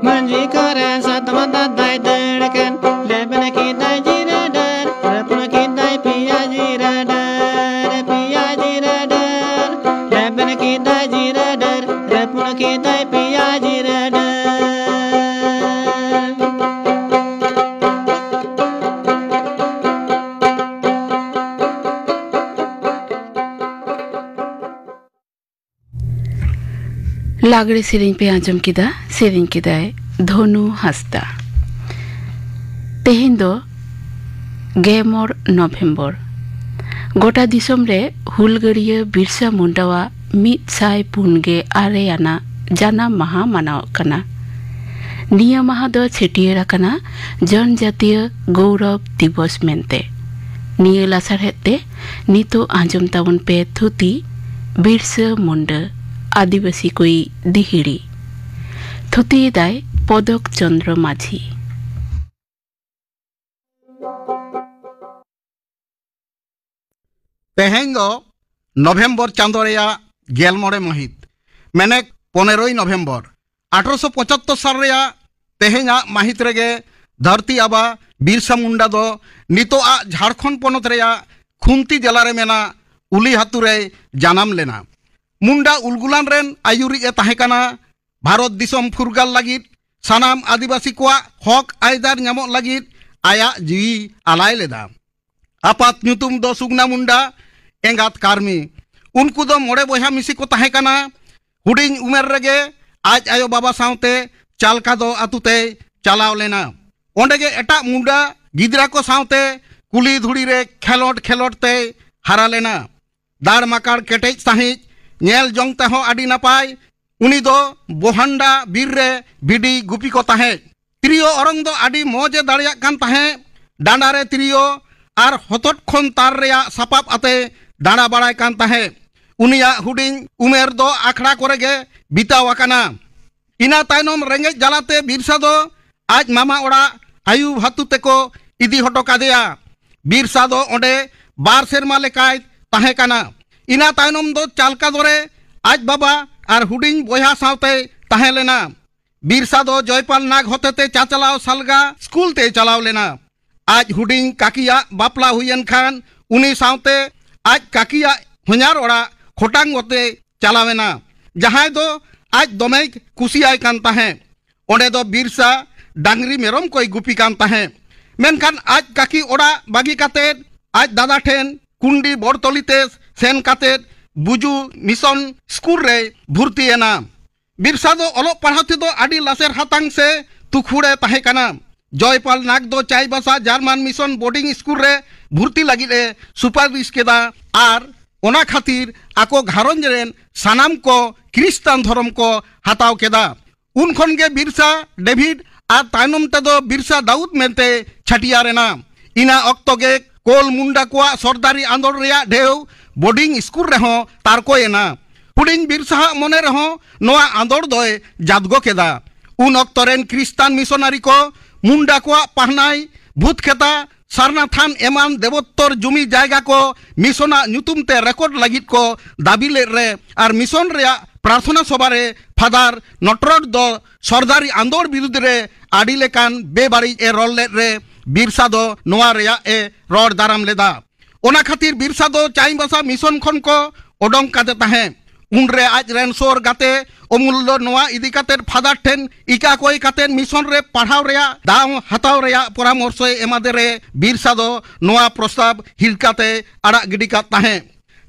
ᱢᱟᱹᱡᱷᱤ ᱠᱚᱨᱮ ᱥᱟᱛᱣᱟ ᱫᱟᱫᱟᱭ ᱫᱟᱹᱲ ᱠᱟᱱ, ᱞᱮᱵᱮᱱ ᱠᱮᱫᱟᱭ ᱡᱤᱨᱟᱹ ᱰᱟᱹᱨ, ᱨᱟᱹᱯᱩᱫ ᱠᱮᱫᱟᱭ ᱯᱮᱭᱟ ᱡᱤᱨᱟᱹ ᱰᱟᱹᱨ, ᱯᱮᱭᱟ ᱡᱤᱨᱟᱹ ᱰᱟᱹᱨ, ᱞᱮᱵᱮᱱ ᱠᱮᱫᱟᱭ ᱡᱤᱨᱟᱹ ᱰᱟᱹᱨ, ᱨᱟᱹᱯᱩᱫ ᱠᱮᱫᱟᱭ ᱯᱮᱭᱟ ᱡᱤᱨᱟᱹ ᱰᱟᱹᱨ᱾ ᱞᱟᱜᱽᱲᱮ ᱥᱮᱨᱮᱧ ᱯᱮ ᱟᱸᱡᱚᱢ ᱠᱮᱫᱟ, ᱥᱮᱨᱮᱧ ᱠᱮᱫᱟᱭ ᱫᱷᱚᱱᱩ ᱦᱟᱸᱥᱫᱟ᱾ ᱛᱮᱦᱮᱧ ᱫᱚ ᱜᱮᱞ ᱢᱚᱬᱮ ᱱᱚᱵᱷᱮᱢᱵᱚᱨ᱾ ᱜᱚᱴᱟ ᱫᱤᱥᱚᱢ ᱨᱮ ᱦᱩᱞᱜᱟᱹᱨᱤᱭᱟᱹ ᱵᱤᱨᱥᱟ ᱢᱩᱱᱰᱟᱣᱟᱜ ᱢᱤᱫ ᱥᱟᱭ ᱯᱩᱱ ᱜᱮᱞ ᱟᱨᱮ ᱟᱱᱟᱜ ᱡᱟᱱᱟᱢ ᱢᱟᱦᱟ ᱢᱟᱱᱟᱣᱚᱜ ᱠᱟᱱᱟ᱾ ᱱᱤᱭᱟᱹ ᱢᱟᱦᱟ ᱫᱚ ᱪᱷᱟᱹᱴᱭᱟᱹᱨ ᱟᱠᱟᱱᱟ ᱡᱚᱱᱡᱟᱛᱤᱭᱟᱹ ᱜᱚᱣᱨᱚᱵ ᱫᱤᱵᱚᱥ ᱢᱮᱱᱛᱮ᱾ ᱱᱤᱭᱟᱹ ᱞᱟᱥᱟᱲᱦᱮᱫ ᱛᱮ ᱱᱤᱛᱚᱜ ᱟᱸᱡᱚᱢ ᱛᱟᱵᱚᱱ ᱯᱮ ᱛᱷᱩᱛᱤ ᱵᱤᱨᱥᱟᱹ ᱢᱩᱱᱰᱟᱹ ᱟᱹᱫᱤᱵᱟᱹᱥᱤ ᱠᱚᱭᱤᱡ ᱫᱤᱦᱤᱲᱤ᱾ ᱛᱷᱩᱛᱤᱭᱮᱫᱟᱭ ᱯᱚᱫᱚᱠ ᱪᱚᱱᱫᱨᱚ ᱢᱟᱹᱡᱷᱤ᱾ ᱛᱮᱦᱮᱧ ᱫᱚ ᱱᱚᱵᱷᱮᱢᱵᱚᱨ ᱪᱟᱸᱫᱚ ᱨᱮᱭᱟᱜ ᱜᱮᱞ ᱢᱚᱬᱮ ᱢᱟᱹᱦᱤᱛ, ᱢᱮᱱᱮᱠ ᱯᱚᱱᱮᱨᱚᱭ ᱱᱚᱵᱷᱮᱢᱵᱚᱨ᱾ ᱟᱴᱷᱨᱚᱥᱚ ᱯᱚᱸᱪᱟᱛᱛᱳᱨ ᱥᱟᱞ ᱨᱮᱭᱟᱜ ᱛᱮᱦᱮᱧᱟᱜ ᱢᱟᱹᱦᱤᱛ ᱨᱮᱜᱮ ᱫᱷᱟᱹᱨᱛᱤ ᱟᱵᱟ ᱵᱤᱨᱥᱟ ᱢᱩᱱᱰᱟ ᱫᱚ ᱱᱤᱛᱚᱜᱟᱜ ᱡᱷᱟᱲᱠᱷᱚᱸᱰ ᱯᱚᱱᱚᱛ ᱨᱮᱭᱟᱜ ᱠᱷᱩᱱᱛᱤ ᱡᱮᱞᱟ ᱨᱮ ᱢᱮᱱᱟᱜ ᱩᱞᱤ ᱦᱟᱹᱛᱩ ᱨᱮᱭ ᱡᱟᱱᱟᱢ ᱞᱮᱱᱟ᱾ ᱢᱩᱱᱰᱟ ᱩᱞᱜᱩᱞᱟᱱ ᱨᱮᱱ ᱟᱹᱭᱩᱨᱤᱡ ᱮ ᱛᱟᱦᱮᱸ ᱠᱟᱱᱟ᱾ ᱵᱷᱟᱨᱚᱛ ᱫᱤᱥᱚᱢ ᱯᱷᱩᱨᱜᱟᱹᱞ ᱞᱟᱹᱜᱤᱫ ᱥᱟᱱᱟᱢ ᱟᱹᱫᱤᱵᱟᱹᱥᱤ ᱠᱚᱣᱟᱜ ᱦᱚᱠ ᱟᱹᱭᱫᱟᱹᱨ ᱧᱟᱢᱚᱜ ᱞᱟᱹᱜᱤᱫ ᱟᱭᱟᱜ ᱡᱤᱣᱤ ᱟᱞᱟᱭ ᱞᱮᱫᱟ᱾ ᱟᱯᱟᱛ ᱧᱩᱛᱩᱢ ᱫᱚ ᱥᱩᱜᱱᱟ ᱢᱩᱱᱰᱟ, ᱮᱸᱜᱟᱛ ᱠᱟᱨᱢᱤ᱾ ᱩᱱᱠᱩ ᱫᱚ ᱢᱚᱬᱮ ᱵᱚᱭᱦᱟ ᱢᱤᱥᱤ ᱠᱚ ᱛᱟᱦᱮᱸ ᱠᱟᱱᱟ᱾ ᱦᱩᱰᱤᱧ ᱩᱢᱮᱨ ᱨᱮᱜᱮ ᱟᱡ ᱟᱭᱳ ᱵᱟᱵᱟ ᱥᱟᱶᱛᱮ ᱪᱟᱞᱠᱟᱫᱚ ᱟᱹᱛᱩ ᱛᱮᱭ ᱪᱟᱞᱟᱣ ᱞᱮᱱᱟ᱾ ᱚᱸᱰᱮ ᱜᱮ ᱮᱴᱟᱜ ᱢᱩᱱᱰᱟ ᱜᱤᱫᱽᱨᱟᱹ ᱠᱚ ᱥᱟᱶᱛᱮ ᱠᱩᱞᱦᱤ ᱫᱷᱩᱲᱤ ᱨᱮ ᱠᱷᱮᱞᱳᱰ ᱠᱷᱮᱞᱳᱰ ᱛᱮᱭ ᱦᱟᱨᱟ ᱞᱮᱱᱟ᱾ ᱫᱟᱲ ᱢᱟᱠᱟᱲ ᱠᱮᱴᱮᱡ ᱥᱟᱺᱦᱤᱡ ᱧᱮᱞ ᱡᱚᱝ ᱛᱮᱦᱚᱸ ᱟᱹᱰᱤ ᱱᱟᱯᱟᱭ᱾ ᱩᱱᱤ ᱫᱚ ᱵᱳᱦᱟᱱᱰᱟ ᱵᱤᱨ ᱨᱮ ᱵᱷᱤᱰᱤ ᱜᱩᱯᱤ ᱠᱚ ᱛᱟᱦᱮᱸᱫ᱾ ᱛᱤᱨᱭᱳ ᱚᱨᱚᱝ ᱫᱚ ᱟᱹᱰᱤ ᱢᱚᱡᱽ ᱮ ᱫᱟᱲᱮᱭᱟᱜ ᱠᱟᱱ ᱛᱟᱦᱮᱸᱫ᱾ ᱰᱟᱸᱰᱟ ᱨᱮ ᱛᱤᱨᱭᱳ ᱟᱨ ᱦᱚᱛᱚᱫ ᱠᱷᱚᱱ ᱛᱟᱨ ᱨᱮᱭᱟᱜ ᱥᱟᱯᱟᱵ ᱟᱛᱮ ᱫᱟᱬᱟ ᱵᱟᱲᱟᱭ ᱠᱟᱱ ᱛᱟᱦᱮᱸᱫ᱾ ᱩᱱᱤᱭᱟᱜ ᱦᱩᱰᱤᱧ ᱩᱢᱮᱨ ᱫᱚ ᱟᱠᱷᱲᱟ ᱠᱚᱨᱮ ᱜᱮ ᱵᱤᱛᱟᱹᱣ ᱟᱠᱟᱱᱟ᱾ ᱤᱱᱟᱹ ᱛᱟᱭᱱᱚᱢ ᱨᱮᱸᱜᱮᱡ ᱡᱟᱞᱟᱛᱮ ᱵᱤᱨᱥᱟ ᱫᱚ ᱟᱡ ᱢᱟᱢᱟ ᱚᱲᱟᱜ ᱟᱭᱩ ᱵᱷᱟᱛᱩ ᱛᱮᱠᱚ ᱤᱫᱤ ᱦᱚᱴᱚ ᱠᱟᱫᱮᱭᱟ᱾ ᱵᱤᱨᱥᱟ ᱫᱚ ᱚᱸᱰᱮ ᱵᱟᱨ ᱥᱮᱨᱢᱟ ᱞᱮᱠᱟᱭ ᱛᱟᱦᱮᱸ ᱠᱟᱱᱟ᱾ ᱤᱱᱟᱹ ᱛᱟᱭᱱᱚᱢ ᱫᱚ ᱪᱟᱞᱠᱟᱫᱚ ᱨᱮ ᱟᱡ ᱵᱟᱵᱟ ᱟᱨ ᱦᱩᱰᱤᱧ ᱵᱚᱭᱦᱟ ᱥᱟᱶᱛᱮᱭ ᱛᱟᱦᱮᱸ ᱞᱮᱱᱟ᱾ ᱵᱤᱨᱥᱟ ᱫᱚ ᱡᱚᱭᱯᱟᱞ ᱱᱟᱜᱽ ᱦᱚᱛᱮᱛᱮ ᱪᱟᱪᱟᱞᱟᱣ ᱥᱟᱞᱜᱟ ᱥᱠᱩᱞ ᱛᱮᱭ ᱪᱟᱞᱟᱣ ᱞᱮᱱᱟ᱾ ᱟᱡ ᱦᱩᱰᱤᱧ ᱠᱟᱠᱤᱭᱟᱜ ᱵᱟᱯᱞᱟ ᱦᱩᱭᱮᱱ ᱠᱷᱟᱱ ᱩᱱᱤ ᱥᱟᱶᱛᱮ ᱟᱡ ᱠᱟᱠᱤᱭᱟᱜ ᱦᱚᱧᱦᱟᱨ ᱚᱲᱟᱜ ᱠᱷᱚᱴᱟᱝ ᱚᱛᱮ ᱪᱟᱞᱟᱣᱮᱱᱟ, ᱡᱟᱦᱟᱸᱭ ᱫᱚ ᱟᱡ ᱫᱚᱢᱮᱭ ᱠᱩᱥᱤᱭᱟᱭ ᱠᱟᱱ ᱛᱟᱦᱮᱸᱫ᱾ ᱚᱸᱰᱮ ᱫᱚ ᱵᱤᱨᱥᱟ ᱰᱟᱝᱨᱤ ᱢᱮᱨᱚᱢ ᱠᱚᱭ ᱜᱩᱯᱤ ᱠᱟᱱ ᱛᱟᱦᱮᱸᱫ᱾ ᱢᱮᱱᱠᱷᱟᱱ ᱟᱡ ᱠᱟᱠᱤ ᱚᱲᱟᱜ ᱵᱟᱹᱜᱤ ᱠᱟᱛᱮᱫ ᱟᱡ ᱫᱟᱫᱟ ᱴᱷᱮᱱ ᱠᱩᱱᱰᱤ ᱵᱚᱲᱛᱚᱞᱤ ᱛᱮ ᱥᱮᱱ ᱠᱟᱛᱮᱫ ᱵᱩᱡᱩ ᱢᱤᱥᱚᱱ ᱥᱠᱩᱞ ᱨᱮᱭ ᱵᱷᱩᱨᱛᱤᱭᱮᱱᱟ᱾ ᱵᱤᱨᱥᱟ ᱫᱚ ᱚᱞᱚᱜ ᱯᱟᱲᱦᱟᱣ ᱛᱮᱫᱚ ᱟᱹᱰᱤ ᱞᱟᱥᱮᱨ ᱦᱟᱛᱟᱝ ᱥᱮ ᱛᱩᱠᱷᱩᱲᱮ ᱛᱟᱦᱮᱸ ᱠᱟᱱᱟ᱾ ᱡᱚᱭᱯᱟᱞ ᱱᱟᱜᱽ ᱫᱚ Chaibasa Jarman mission boarding school ᱨᱮ ᱵᱷᱩᱨᱛᱤ ᱞᱟᱹᱜᱤᱫ ᱮ ᱥᱩᱯᱟᱨᱤᱥ ᱠᱮᱫᱟ ᱟᱨ ᱚᱱᱟ ᱠᱷᱟᱹᱛᱤᱨ ᱟᱠᱚ ᱜᱷᱟᱨᱚᱸᱡᱽ ᱨᱮᱱ ᱥᱟᱱᱟᱢ ᱠᱚ ᱠᱨᱤᱥᱴᱟᱱ ᱫᱷᱚᱨᱚᱢ ᱠᱚ ᱦᱟᱛᱟᱣ ᱠᱮᱫᱟ᱾ ᱩᱱ ᱠᱷᱚᱱ ᱜᱮ ᱵᱤᱨᱥᱟ, ᱰᱮᱵᱷᱤᱰ ᱟᱨ ᱛᱟᱭᱱᱚᱢ ᱛᱮᱫᱚ ᱵᱤᱨᱥᱟ ᱫᱟᱣᱩᱫ ᱢᱮᱱᱛᱮ ᱪᱷᱟᱹᱴᱭᱟᱹᱨ ᱮᱱᱟ᱾ ᱤᱱᱟᱹ ᱚᱠᱛᱚ ᱜᱮ ᱠᱳᱞ ᱢᱩᱱᱰᱟ ᱠᱚᱣᱟᱜ ᱥᱚᱨᱫᱟᱨᱤ ᱟᱸᱫᱳᱲ ᱨᱮᱭᱟᱜ ᱰᱷᱮᱣ ᱵᱳᱨᱰᱤᱝ ᱥᱠᱩᱞ ᱨᱮᱦᱚᱸ ᱛᱟᱨᱠᱚᱭᱮᱱᱟ᱾ ᱦᱩᱰᱤᱧ ᱵᱤᱨᱥᱟᱦᱟᱜ ᱢᱚᱱᱮ ᱨᱮᱦᱚᱸ ᱱᱚᱣᱟ ᱟᱸᱫᱳᱲ ᱫᱚᱭ ᱡᱟᱫᱜᱚ ᱠᱮᱫᱟ᱾ ᱩᱱ ᱚᱠᱛᱚ ᱨᱮᱱ ᱠᱨᱤᱥᱴᱟᱱ ᱢᱤᱥᱚᱱᱟᱨᱤ ᱠᱚ ᱢᱩᱱᱰᱟ ᱠᱚᱣᱟᱜ ᱯᱟᱦᱱᱟᱭ, ᱵᱷᱩᱛ ᱠᱷᱮᱛᱟ, ᱥᱟᱨᱱᱟ ᱛᱷᱟᱱ ᱮᱢᱟᱱ ᱫᱮᱵᱳᱛᱛᱚᱨ ᱡᱩᱢᱤ ᱡᱟᱭᱜᱟ ᱠᱚ ᱢᱤᱥᱚᱱᱟᱜ ᱧᱩᱛᱩᱢ ᱛᱮ ᱨᱮᱠᱚᱨᱰ ᱞᱟᱹᱜᱤᱫ ᱠᱚ ᱫᱟᱹᱵᱤ ᱞᱮᱫ ᱨᱮ ᱟᱨ ᱢᱤᱥᱚᱱ ᱨᱮᱭᱟᱜ ᱯᱨᱟᱨᱛᱷᱚᱱᱟ ᱥᱚᱵᱷᱟ ᱨᱮ ᱯᱷᱟᱫᱟᱨ ᱱᱚᱴᱨᱚᱰ ᱫᱚ ᱥᱚᱨᱫᱟᱨᱤ ᱟᱸᱫᱳᱲ ᱵᱤᱨᱩᱫᱽ ᱨᱮ ᱟᱹᱰᱤ ᱞᱮᱠᱟᱱ ᱵᱮᱵᱟᱹᱲᱤᱡ ᱮ ᱨᱚᱲ ᱞᱮᱫ ᱨᱮ ᱵᱤᱨᱥᱟ ᱫᱚ ᱱᱚᱣᱟ ᱨᱮᱭᱟᱜ ᱮ ᱨᱚᱲ ᱫᱟᱨᱟᱢ ᱞᱮᱫᱟ᱾ ᱚᱱᱟ ᱠᱷᱟᱹᱛᱤᱨ ᱵᱤᱨᱥᱟ ᱫᱚ ᱪᱟᱭᱵᱟᱥᱟ ᱢᱤᱥᱚᱱ ᱠᱷᱚᱱ ᱠᱚ ᱚᱰᱚᱝ ᱠᱟᱫᱮ ᱛᱟᱦᱮᱸᱫ᱾ ᱩᱱᱨᱮ ᱟᱡ ᱨᱮᱱ ᱥᱳᱨ ᱜᱟᱛᱮ ᱚᱢᱩᱞ ᱫᱚ ᱱᱚᱣᱟ ᱤᱫᱤ ᱠᱟᱛᱮ ᱯᱷᱟᱫᱟᱨ ᱴᱷᱮᱱ ᱤᱠᱟ ᱠᱚᱭ ᱠᱟᱛᱮ ᱢᱤᱥᱚᱱ ᱨᱮ ᱯᱟᱲᱦᱟᱣ ᱨᱮᱭᱟᱜ ᱫᱟᱣ ᱦᱟᱛᱟᱣ ᱨᱮᱭᱟᱜ ᱯᱚᱨᱟᱢᱚᱨᱥᱚᱭ ᱮᱢᱟᱫᱮ ᱨᱮ ᱵᱤᱨᱥᱟ ᱫᱚ ᱱᱚᱣᱟ ᱯᱨᱚᱥᱛᱟᱵ ᱦᱤᱞᱠᱟᱛᱮ ᱟᱲᱟᱜ ᱜᱤᱰᱤ ᱠᱟᱫ ᱛᱟᱦᱮᱸᱫ᱾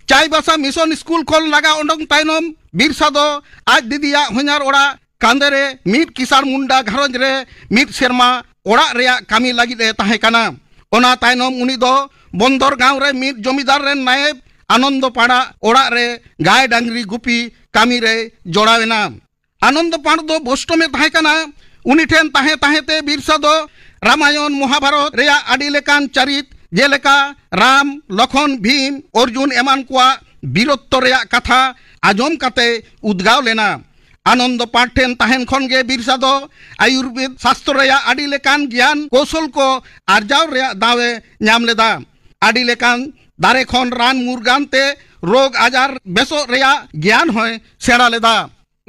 ᱪᱟᱭᱵᱟᱥᱟ ᱢᱤᱥᱚᱱ ᱥᱠᱩᱞ ᱠᱷᱚᱱ ᱞᱟᱜᱟ ᱚᱰᱚᱝ ᱛᱟᱭᱱᱚᱢ ᱵᱤᱨᱥᱟ ᱫᱚ ᱟᱡ ᱫᱤᱫᱤᱭᱟᱜ ᱦᱚᱧᱦᱟᱨ ᱚᱲᱟᱜ ᱠᱟᱸᱫᱮ ᱨᱮ ᱢᱤᱫ ᱠᱤᱥᱟᱬ ᱢᱩᱱᱰᱟ ᱜᱷᱟᱨᱚᱸᱡᱽ ᱨᱮ ᱢᱤᱫ ᱥᱮᱨᱢᱟ ᱚᱲᱟᱜ ᱨᱮᱭᱟᱜ ᱠᱟᱹᱢᱤ ᱞᱟᱹᱜᱤᱫ ᱮ ᱛᱟᱦᱮᱸ ᱠᱟᱱᱟ᱾ ᱚᱱᱟ ᱛᱟᱭᱱᱚᱢ ᱩᱱᱤ ᱫᱚ ᱵᱚᱱᱫᱚᱨ ᱜᱟᱶ ᱨᱮ ᱢᱤᱫ ᱡᱚᱢᱤᱫᱟᱨ ᱨᱮᱱ ᱱᱟᱭᱮᱵ ᱟᱱᱚᱱᱫᱚ ᱯᱟᱲᱟ ᱚᱲᱟᱜ ᱨᱮ ᱜᱟᱭ ᱰᱟᱝᱨᱤ ᱜᱩᱯᱤ ᱠᱟᱹᱢᱤ ᱨᱮᱭ ᱡᱚᱲᱟᱣ ᱮᱱᱟ᱾ ᱟᱱᱚᱱᱫᱚ ᱯᱟᱲ ᱫᱚ ᱵᱳᱥᱴᱚᱢ ᱮ ᱛᱟᱦᱮᱸ ᱠᱟᱱᱟ᱾ ᱩᱱᱤ ᱴᱷᱮᱱ ᱛᱟᱦᱮᱸ ᱛᱟᱦᱮᱸ ᱛᱮ ᱵᱤᱨᱥᱟ ᱫᱚ ᱨᱟᱢᱟᱭᱚᱱ ᱢᱚᱦᱟᱵᱷᱟᱨᱚᱛ ᱨᱮᱭᱟᱜ ᱟᱹᱰᱤ ᱞᱮᱠᱟᱱ ᱪᱟᱹᱨᱤᱛ, ᱡᱮᱞᱮᱠᱟ ᱨᱟᱢ, ᱞᱚᱠᱷᱚᱱ, ᱵᱷᱤᱢ, ᱚᱨᱡᱩᱱ ᱮᱢᱟᱱ ᱠᱚᱣᱟᱜ ᱵᱤᱨᱚᱛᱛᱚ ᱨᱮᱭᱟᱜ ᱠᱟᱛᱷᱟ ᱟᱸᱡᱚᱢ ᱠᱟᱛᱮ ᱩᱫᱽᱜᱟᱣ ᱞᱮᱱᱟ᱾ ᱟᱱᱚᱱᱫᱚ ᱯᱟᱲ ᱴᱷᱮᱱ ᱛᱟᱦᱮᱱ ᱠᱷᱚᱱ ᱜᱮ ᱵᱤᱨᱥᱟ ᱫᱚ ᱟᱭᱩᱨᱵᱮᱫ ᱥᱟᱥᱛᱨᱚ ᱨᱮᱭᱟᱜ ᱟᱹᱰᱤ ᱞᱮᱠᱟᱱ ᱜᱮᱭᱟᱱ ᱠᱳᱥᱚᱞ ᱠᱚ ᱟᱨᱡᱟᱣ ᱨᱮᱭᱟᱜ ᱫᱟᱣ ᱮ ᱧᱟᱢ ᱞᱮᱫᱟ᱾ ᱟᱹᱰᱤ ᱞᱮᱠᱟᱱ ᱫᱟᱨᱮ ᱠᱷᱚᱱ ᱨᱟᱱ ᱢᱩᱨᱜᱟᱱ ᱛᱮ ᱨᱳᱜᱽ ᱟᱡᱟᱨ ᱵᱮᱥᱚᱜ ᱨᱮᱭᱟᱜ ᱜᱮᱭᱟᱱ ᱦᱚᱸᱭ ᱥᱮᱬᱟ ᱞᱮᱫᱟ᱾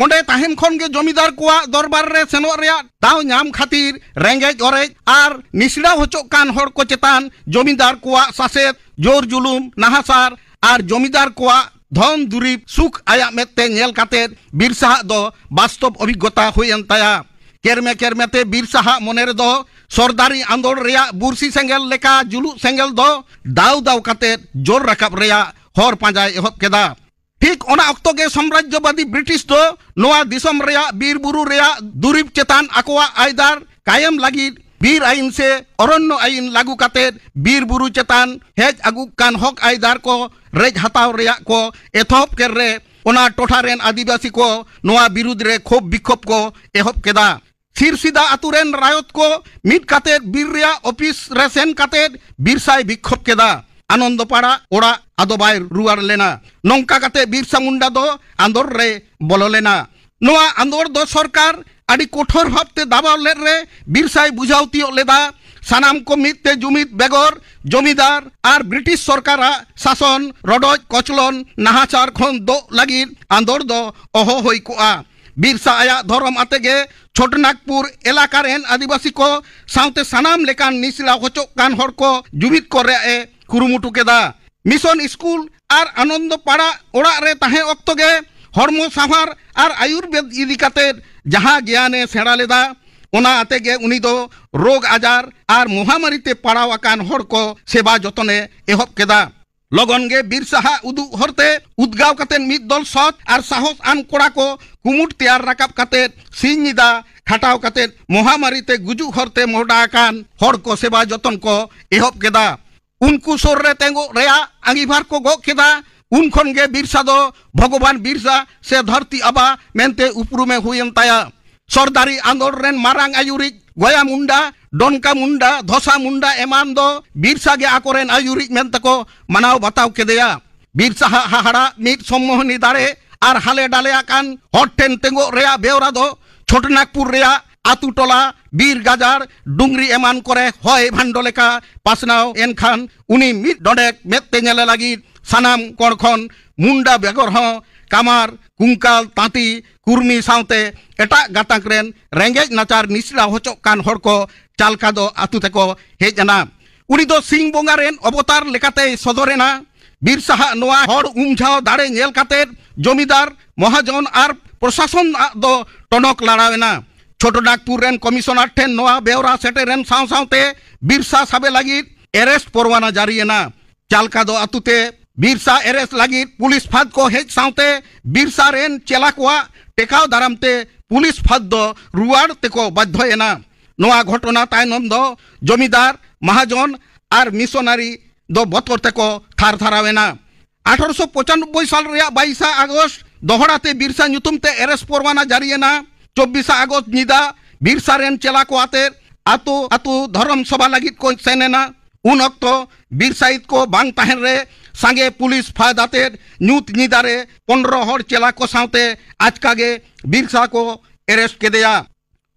ᱚᱸᱰᱮ ᱛᱟᱦᱮᱱ ᱠᱷᱚᱱ ᱜᱮ ᱡᱚᱢᱤᱫᱟᱨ ᱠᱚᱣᱟᱜ ᱫᱚᱨᱵᱟᱨ ᱨᱮ ᱥᱮᱱᱚᱜ ᱨᱮᱭᱟᱜ ᱫᱟᱣ ᱧᱟᱢ ᱠᱷᱟᱹᱛᱤᱨ ᱨᱮᱸᱜᱮᱡ ᱚᱨᱮᱡ ᱟᱨ ᱱᱤᱥᱲᱟᱣ ᱦᱚᱪᱚᱜ ᱠᱟᱱ ᱦᱚᱲ ᱠᱚ ᱪᱮᱛᱟᱱ ᱡᱚᱢᱤᱫᱟᱨ ᱠᱚᱣᱟᱜ ᱥᱟᱥᱮᱛ, ᱡᱳᱨ ᱡᱩᱞᱩᱢ, ᱱᱟᱦᱟᱪᱟᱨ ᱟᱨ ᱡᱚᱢᱤᱫᱟᱨ ᱠᱚᱣᱟᱜ ᱫᱷᱚᱱ ᱫᱩᱨᱤᱵ ᱥᱩᱠ ᱟᱭᱟᱜ ᱢᱮᱫ ᱛᱮ ᱧᱮᱞ ᱠᱟᱛᱮ ᱵᱤᱨᱥᱟᱦᱟᱜ ᱫᱚ ᱵᱟᱥᱛᱚᱵ ᱚᱵᱷᱤᱜᱽᱜᱚᱛᱟ ᱦᱩᱭ ᱮᱱ ᱛᱟᱭᱟ᱾ ᱠᱮᱨᱢᱮ ᱠᱮᱨᱢᱮ ᱛᱮ ᱵᱤᱨᱥᱟᱦᱟᱜ ᱢᱚᱱᱮ ᱨᱮᱫᱚ ᱥᱚᱨᱫᱟᱨᱤ ᱟᱸᱫᱳᱲ ᱨᱮᱭᱟᱜ ᱵᱩᱨᱥᱤ ᱥᱮᱸᱜᱮᱞ ᱞᱮᱠᱟ ᱡᱩᱞᱩᱜ ᱥᱮᱸᱜᱮᱞ ᱫᱚ ᱫᱟᱣ ᱫᱟᱣ ᱠᱟᱛᱮ ᱡᱳᱨ ᱨᱟᱠᱟᱵ ᱨᱮᱭᱟᱜ ᱦᱚᱨ ᱯᱟᱸᱡᱟᱭ ᱮᱦᱚᱵ ᱠᱮᱫᱟ᱾ ᱴᱷᱤᱠ ᱚᱱᱟ ᱚᱠᱛᱚ ᱜᱮ ᱥᱟᱢᱨᱟᱡᱽᱡᱚᱵᱟᱫᱤ ᱵᱨᱤᱴᱤᱥ ᱫᱚ ᱱᱚᱣᱟ ᱫᱤᱥᱚᱢ ᱨᱮᱭᱟᱜ ᱵᱤᱨ ᱵᱩᱨᱩ ᱨᱮᱭᱟᱜ ᱫᱩᱨᱤᱵ ᱪᱮᱛᱟᱱ ᱟᱠᱚᱣᱟᱜ ᱟᱭᱫᱟᱨ ᱠᱟᱭᱮᱢ ᱞᱟᱹᱜᱤᱫ ᱵᱤᱨ ᱟᱭᱤᱱ ᱥᱮ ᱚᱨᱚᱱᱱᱚ ᱟᱭᱤᱱ ᱞᱟᱹᱜᱩ ᱠᱟᱛᱮ ᱵᱤᱨ ᱵᱩᱨᱩ ᱪᱮᱛᱟᱱ ᱦᱮᱡ ᱟᱹᱜᱩᱜ ᱠᱟᱱ ᱦᱚᱠ ᱟᱭᱫᱟᱨ ᱠᱚ ᱨᱮᱡ ᱦᱟᱛᱟᱣ ᱨᱮᱭᱟᱜ ᱠᱚ ᱮᱛᱚᱦᱚᱵ ᱠᱮᱫ ᱨᱮ ᱚᱱᱟ ᱴᱚᱴᱷᱟ ᱨᱮᱱ ᱟᱹᱫᱤᱵᱟᱹᱥᱤ ᱠᱚ ᱱᱚᱣᱟ ᱵᱤᱨᱩᱫᱽ ᱨᱮ ᱠᱷᱳᱵ ᱵᱤᱠᱷᱳᱵ ᱠᱚ ᱮᱦᱚᱵ ᱠᱮᱫᱟ᱾ ᱥᱤᱨᱥᱤᱫᱟ ᱟᱛᱳ ᱨᱮᱱ ᱨᱟᱭᱚᱛ ᱠᱚ ᱢᱤᱫ ᱠᱟᱛᱮ ᱵᱤᱨ ᱨᱮᱭᱟᱜ ᱚᱯᱷᱤᱥ ᱨᱮ ᱥᱮᱱ ᱠᱟᱛᱮ ᱵᱤᱨᱥᱟᱭ ᱵᱤᱠᱷᱳᱵ ᱠᱮᱫᱟ᱾ ᱟᱱᱚᱱᱫᱚ ᱯᱟᱲᱟ ᱚᱲᱟᱜ ᱟᱫᱚ ᱵᱟᱭ ᱨᱩᱣᱟᱹᱲ ᱞᱮᱱᱟ᱾ ᱱᱚᱝᱠᱟ ᱠᱟᱛᱮ ᱵᱤᱨᱥᱟ ᱢᱩᱱᱰᱟ ᱫᱚ ᱟᱸᱫᱳᱲ ᱨᱮ ᱵᱚᱞᱚ ᱞᱮᱱᱟ᱾ ᱱᱚᱣᱟ ᱟᱸᱫᱳᱲ ᱫᱚ ᱥᱚᱨᱠᱟᱨ ᱟᱹᱰᱤ ᱠᱚᱴᱷᱳᱨ ᱵᱷᱟᱵᱽᱛᱮ ᱫᱟᱵᱟᱣ ᱞᱮᱫ ᱨᱮ ᱵᱤᱨᱥᱟᱭ ᱵᱩᱡᱷᱟᱹᱣ ᱛᱤᱭᱳᱜ ᱞᱮᱫᱟ᱾ ᱥᱟᱱᱟᱢ ᱠᱚ ᱢᱤᱫ ᱛᱮ ᱡᱩᱢᱤᱫ ᱵᱮᱜᱚᱨ ᱡᱚᱢᱤᱫᱟᱨ ᱟᱨ ᱵᱨᱤᱴᱤᱥ ᱥᱚᱨᱠᱟᱨᱟᱜ ᱥᱟᱥᱚᱱ, ᱨᱚᱰᱚᱡ ᱠᱚᱪᱞᱚᱱ, ᱱᱟᱦᱟᱪᱟᱨ ᱠᱷᱚᱱ ᱫᱚᱜ ᱞᱟᱹᱜᱤᱫ ᱟᱸᱫᱳᱲ ᱫᱚ ᱚᱦᱚ ᱦᱩᱭ ᱠᱚᱜᱼᱟ᱾ ᱵᱤᱨᱥᱟ ᱟᱭᱟᱜ ᱫᱷᱚᱨᱚᱢ ᱟᱛᱮ ᱜᱮ ᱪᱷᱳᱴᱱᱟᱜᱽᱯᱩᱨ ᱮᱞᱟᱠᱟ ᱨᱮᱱ ᱟᱹᱫᱤᱵᱟᱹᱥᱤ ᱠᱚ ᱥᱟᱶᱛᱮ ᱥᱟᱱᱟᱢ ᱞᱮᱠᱟᱱ ᱱᱤᱥᱲᱟ ᱦᱚᱪᱚᱜ ᱠᱟᱱ ᱦᱚᱲ ᱠᱚ ᱡᱩᱢᱤᱫ ᱠᱚ ᱨᱮᱭᱟᱜ ᱮ ᱠᱩᱨᱩᱢᱩᱴᱩ ᱠᱮᱫᱟ᱾ ᱢᱤᱥᱚᱱ ᱥᱠᱩᱞ ᱟᱨ ᱟᱱᱚᱱᱫᱚ ᱯᱟᱲᱟ ᱚᱲᱟᱜ ᱨᱮ ᱛᱟᱦᱮᱸ ᱚᱠᱛᱚ ᱜᱮ ᱦᱚᱲᱢᱚ ᱥᱟᱶᱟᱨ ᱟᱨ ᱟᱭᱩᱨᱵᱮᱫ ᱤᱫᱤ ᱠᱟᱛᱮ ᱡᱟᱦᱟᱸ ᱜᱮᱭᱟᱱᱮ ᱥᱮᱬᱟ ᱞᱮᱫᱟ, ᱚᱱᱟ ᱟᱛᱮ ᱜᱮ ᱩᱱᱤ ᱫᱚ ᱨᱳᱜᱽ ᱟᱡᱟᱨ ᱟᱨ ᱢᱚᱦᱟᱢᱟᱨᱤ ᱛᱮ ᱯᱟᱲᱟᱣ ᱟᱠᱟᱱ ᱦᱚᱲ ᱠᱚ ᱥᱮᱵᱟ ᱡᱚᱛᱚᱱᱮ ᱮᱦᱚᱵ ᱠᱮᱫᱟ᱾ ᱞᱚᱜᱚᱱ ᱜᱮ ᱵᱤᱨᱥᱟ ᱦᱟᱜ ᱩᱫᱩᱜ ᱦᱚᱨᱛᱮ ᱩᱫᱽᱜᱟᱣ ᱠᱟᱛᱮ ᱢᱤᱫ ᱫᱚᱞ ᱥᱚᱛ ᱟᱨ ᱥᱟᱦᱚᱥ ᱟᱱ ᱠᱚᱲᱟ ᱠᱚ ᱠᱩᱢᱩᱴ ᱛᱮᱭᱟᱨ ᱨᱟᱠᱟᱵ ᱠᱟᱛᱮ ᱥᱤᱧ ᱧᱤᱫᱟ ᱠᱷᱟᱴᱟᱣ ᱠᱟᱛᱮ ᱢᱚᱦᱟᱢᱟᱨᱤ ᱛᱮ ᱜᱩᱡᱩᱜ ᱦᱚᱨᱛᱮ ᱢᱚᱦᱰᱟ ᱟᱠᱟᱱ ᱦᱚᱲ ᱠᱚ ᱥᱮᱵᱟ ᱡᱚᱛᱚᱱ ᱠᱚ ᱮᱦᱚᱵ ᱠᱮᱫᱟ᱾ ᱩᱱᱠᱩ ᱥᱩᱨ ᱨᱮ ᱛᱮᱸᱜᱚᱜ ᱨᱮᱭᱟᱜ ᱟᱸᱜᱤᱵᱷᱟᱨ ᱠᱚ ᱜᱚᱜ ᱠᱮᱫᱟ᱾ ᱩᱱ ᱠᱷᱚᱱ ᱜᱮ ᱵᱤᱨᱥᱟ ᱫᱚ ᱵᱷᱚᱜᱚᱵᱟᱱ ᱵᱤᱨᱥᱟ ᱥᱮ ᱫᱷᱟᱹᱨᱛᱤ ᱟᱵᱟ ᱢᱮᱱᱛᱮ ᱩᱯᱨᱩᱢᱮ ᱦᱩᱭᱮᱱ ᱛᱟᱭᱟ᱾ ᱥᱚᱨᱫᱟᱨᱤ ᱟᱸᱫᱳᱲ ᱨᱮᱱ ᱢᱟᱨᱟᱝ ᱟᱹᱭᱩᱨᱤᱡ ᱜᱚᱭᱟ ᱢᱩᱱᱰᱟ, ᱰᱚᱱᱠᱟ ᱢᱩᱱᱰᱟ, ᱫᱷᱚᱥᱟ ᱢᱩᱱᱰᱟ ᱮᱢᱟᱱ ᱫᱚ ᱵᱤᱨᱥᱟ ᱜᱮ ᱟᱠᱚᱨᱮᱱ ᱟᱹᱭᱩᱨᱤᱡ ᱢᱮᱱᱛᱮᱠᱚ ᱢᱟᱱᱟᱣ ᱵᱟᱛᱟᱣ ᱠᱮᱫᱮᱭᱟ᱾ ᱵᱤᱨᱥᱟ ᱦᱟᱜ ᱦᱟᱦᱟᱲᱟ ᱢᱤᱫ ᱥᱚᱢᱢᱳᱦᱚᱱᱤ ᱫᱟᱲᱮ ᱟᱨ ᱦᱟᱞᱮ ᱰᱟᱞᱮ ᱟᱠᱟᱱ ᱦᱚᱲ ᱴᱷᱮᱱ ᱛᱮᱸᱜᱚᱜ ᱨᱮᱭᱟᱜ ᱵᱮᱣᱨᱟ ᱫᱚ ᱪᱷᱳᱴᱱᱟᱜᱽᱯᱩᱨ ᱨᱮᱭᱟᱜ ᱟᱛᱩ ᱴᱚᱞᱟ, ᱵᱤᱨ ᱜᱟᱡᱟᱲ, ᱰᱩᱝᱨᱤ ᱮᱢᱟᱱ ᱠᱚᱨᱮ ᱦᱚᱭ ᱵᱷᱟᱱᱰᱚ ᱞᱮᱠᱟ ᱯᱟᱥᱱᱟᱣ ᱮᱱ ᱠᱷᱟᱱ ᱩᱱᱤ ᱢᱤᱫ ᱰᱚᱸᱰᱮᱠ ᱢᱮᱫ ᱛᱮ ᱧᱮᱞᱮ ᱞᱟᱹᱜᱤᱫ ᱥᱟᱱᱟᱢ ᱠᱚᱬ ᱠᱷᱚᱱ ᱢᱩᱱᱰᱟ ᱵᱮᱜᱚᱨ ᱦᱚᱸ ᱠᱟᱢᱟᱨ, ᱠᱩᱝᱠᱟᱞ, ᱛᱟᱸᱛᱤ, ᱠᱩᱨᱢᱤ ᱥᱟᱶᱛᱮ ᱮᱴᱟᱜ ᱜᱟᱛᱟᱠ ᱨᱮᱱ ᱨᱮᱸᱜᱮᱡ ᱱᱟᱪᱟᱨ ᱱᱤᱥᱲᱟ ᱦᱚᱪᱚᱜ ᱠᱟᱱ ᱦᱚᱲ ᱠᱚ ᱪᱟᱞᱠᱟᱫᱚ ᱟᱛᱩ ᱛᱮᱠᱚ ᱦᱮᱡ ᱮᱱᱟ᱾ ᱩᱱᱤ ᱫᱚ ᱥᱤᱧ ᱵᱚᱸᱜᱟ ᱨᱮᱱ ᱚᱵᱚᱛᱟᱨ ᱞᱮᱠᱟᱛᱮᱭ ᱥᱚᱫᱚᱨ ᱮᱱᱟ᱾ ᱵᱤᱨᱥᱟ ᱦᱟᱜ ᱱᱚᱣᱟ ᱦᱚᱲ ᱩᱢᱡᱷᱟᱣ ᱫᱟᱲᱮ ᱧᱮᱞ ᱠᱟᱛᱮ ᱡᱚᱢᱤᱫᱟᱨ, ᱢᱚᱦᱟᱡᱚᱱ ᱟᱨ ᱯᱨᱚᱥᱟᱥᱚᱱ ᱟᱜ ᱫᱚ ᱴᱚᱱᱚᱠ ᱞᱟᱲᱟᱣ ᱮᱱᱟ᱾ ᱪᱷᱳᱴᱳᱱᱟᱜᱽᱯᱩᱨ ᱨᱮᱱ ᱠᱚᱢᱤᱥᱚᱱᱟᱨ ᱴᱷᱮᱱ ᱱᱚᱣᱟ ᱵᱮᱣᱨᱟ ᱥᱮᱴᱮᱨᱮᱱ ᱥᱟᱶ ᱥᱟᱶᱛᱮ ᱵᱤᱨᱥᱟ ᱥᱟᱵᱮ ᱞᱟᱹᱜᱤᱫ ᱮᱨᱮᱥᱴ ᱯᱚᱨᱣᱟᱱᱟ ᱡᱟᱹᱨᱤ ᱮᱱᱟ᱾ ᱪᱟᱞᱠᱟᱫᱚ ᱟᱛᱩ ᱛᱮ ᱵᱤᱨᱥᱟ ᱮᱨᱮᱥᱴ ᱞᱟᱹᱜᱤᱫ ᱯᱩᱞᱤᱥ ᱯᱷᱟᱫ ᱠᱚ ᱦᱮᱡ ᱥᱟᱶᱛᱮ ᱵᱤᱨᱥᱟ ᱨᱮᱱ ᱪᱮᱞᱟ ᱠᱚᱣᱟᱜ ᱴᱮᱠᱟᱣ ᱫᱟᱨᱟᱢ ᱛᱮ ᱯᱩᱞᱤᱥ ᱯᱷᱟᱫ ᱫᱚ ᱨᱩᱣᱟᱹᱲ ᱛᱮᱠᱚ ᱵᱟᱫᱽᱫᱷᱚ ᱮᱱᱟ᱾ ᱱᱚᱣᱟ ᱜᱷᱚᱴᱚᱱᱟ ᱛᱟᱭᱱᱚᱢ ᱫᱚ ᱡᱚᱢᱤᱫᱟᱨ, ᱢᱟᱦᱟᱡᱚᱱ ᱟᱨ ᱢᱤᱥᱚᱱᱟᱨᱤ ᱫᱚ ᱵᱚᱛᱚᱨ ᱛᱮᱠᱚ ᱛᱷᱟᱨ ᱛᱷᱟᱨᱟᱣ ᱮᱱᱟ᱾ ᱟᱴᱷᱟᱨᱚᱥᱚ ᱯᱚᱸᱪᱟᱱᱱᱚᱵᱵᱳᱭ ᱥᱟᱞ ᱨᱮᱭᱟᱜ ᱵᱟᱭᱤᱥᱟ ᱟᱜᱚᱥᱴ ᱫᱚᱦᱲᱟ ᱛᱮ ᱵᱤᱨᱥᱟ ᱧᱩᱛᱩᱢ ᱛᱮ ᱮᱨᱮᱥᱴ ᱯᱚᱨᱣᱟᱱᱟ ᱡᱟᱹᱨᱤ ᱮᱱᱟ᱾ ᱪᱚᱵᱵᱤᱥᱟ ᱟᱜᱚᱥᱴ ᱧᱤᱫᱟ ᱵᱤᱨᱥᱟ ᱨᱮᱱ ᱪᱮᱞᱟ ᱠᱚ ᱟᱛᱮ ᱟᱛᱳ ᱟᱛᱳ ᱫᱷᱚᱨᱚᱢ ᱥᱚᱵᱷᱟ ᱞᱟᱹᱜᱤᱫ ᱠᱚ ᱥᱮᱱ ᱮᱱᱟ᱾ ᱩᱱ ᱚᱠᱛᱚ ᱵᱤᱨᱥᱟᱭᱤᱫ ᱠᱚ ᱵᱟᱝ ᱛᱟᱦᱮᱱ ᱨᱮ ᱥᱟᱸᱜᱮ ᱯᱩᱞᱤᱥ ᱯᱷᱟᱫ ᱟᱛᱮ ᱧᱩᱛ ᱧᱤᱫᱟ ᱨᱮ ᱯᱚᱱᱨᱚ ᱦᱚᱲ ᱪᱮᱞᱟ ᱠᱚ ᱥᱟᱶᱛᱮ ᱟᱪᱠᱟ ᱜᱮ ᱵᱤᱨᱥᱟ ᱠᱚ ᱮᱨᱮᱥᱴ ᱠᱮᱫᱮᱭᱟ᱾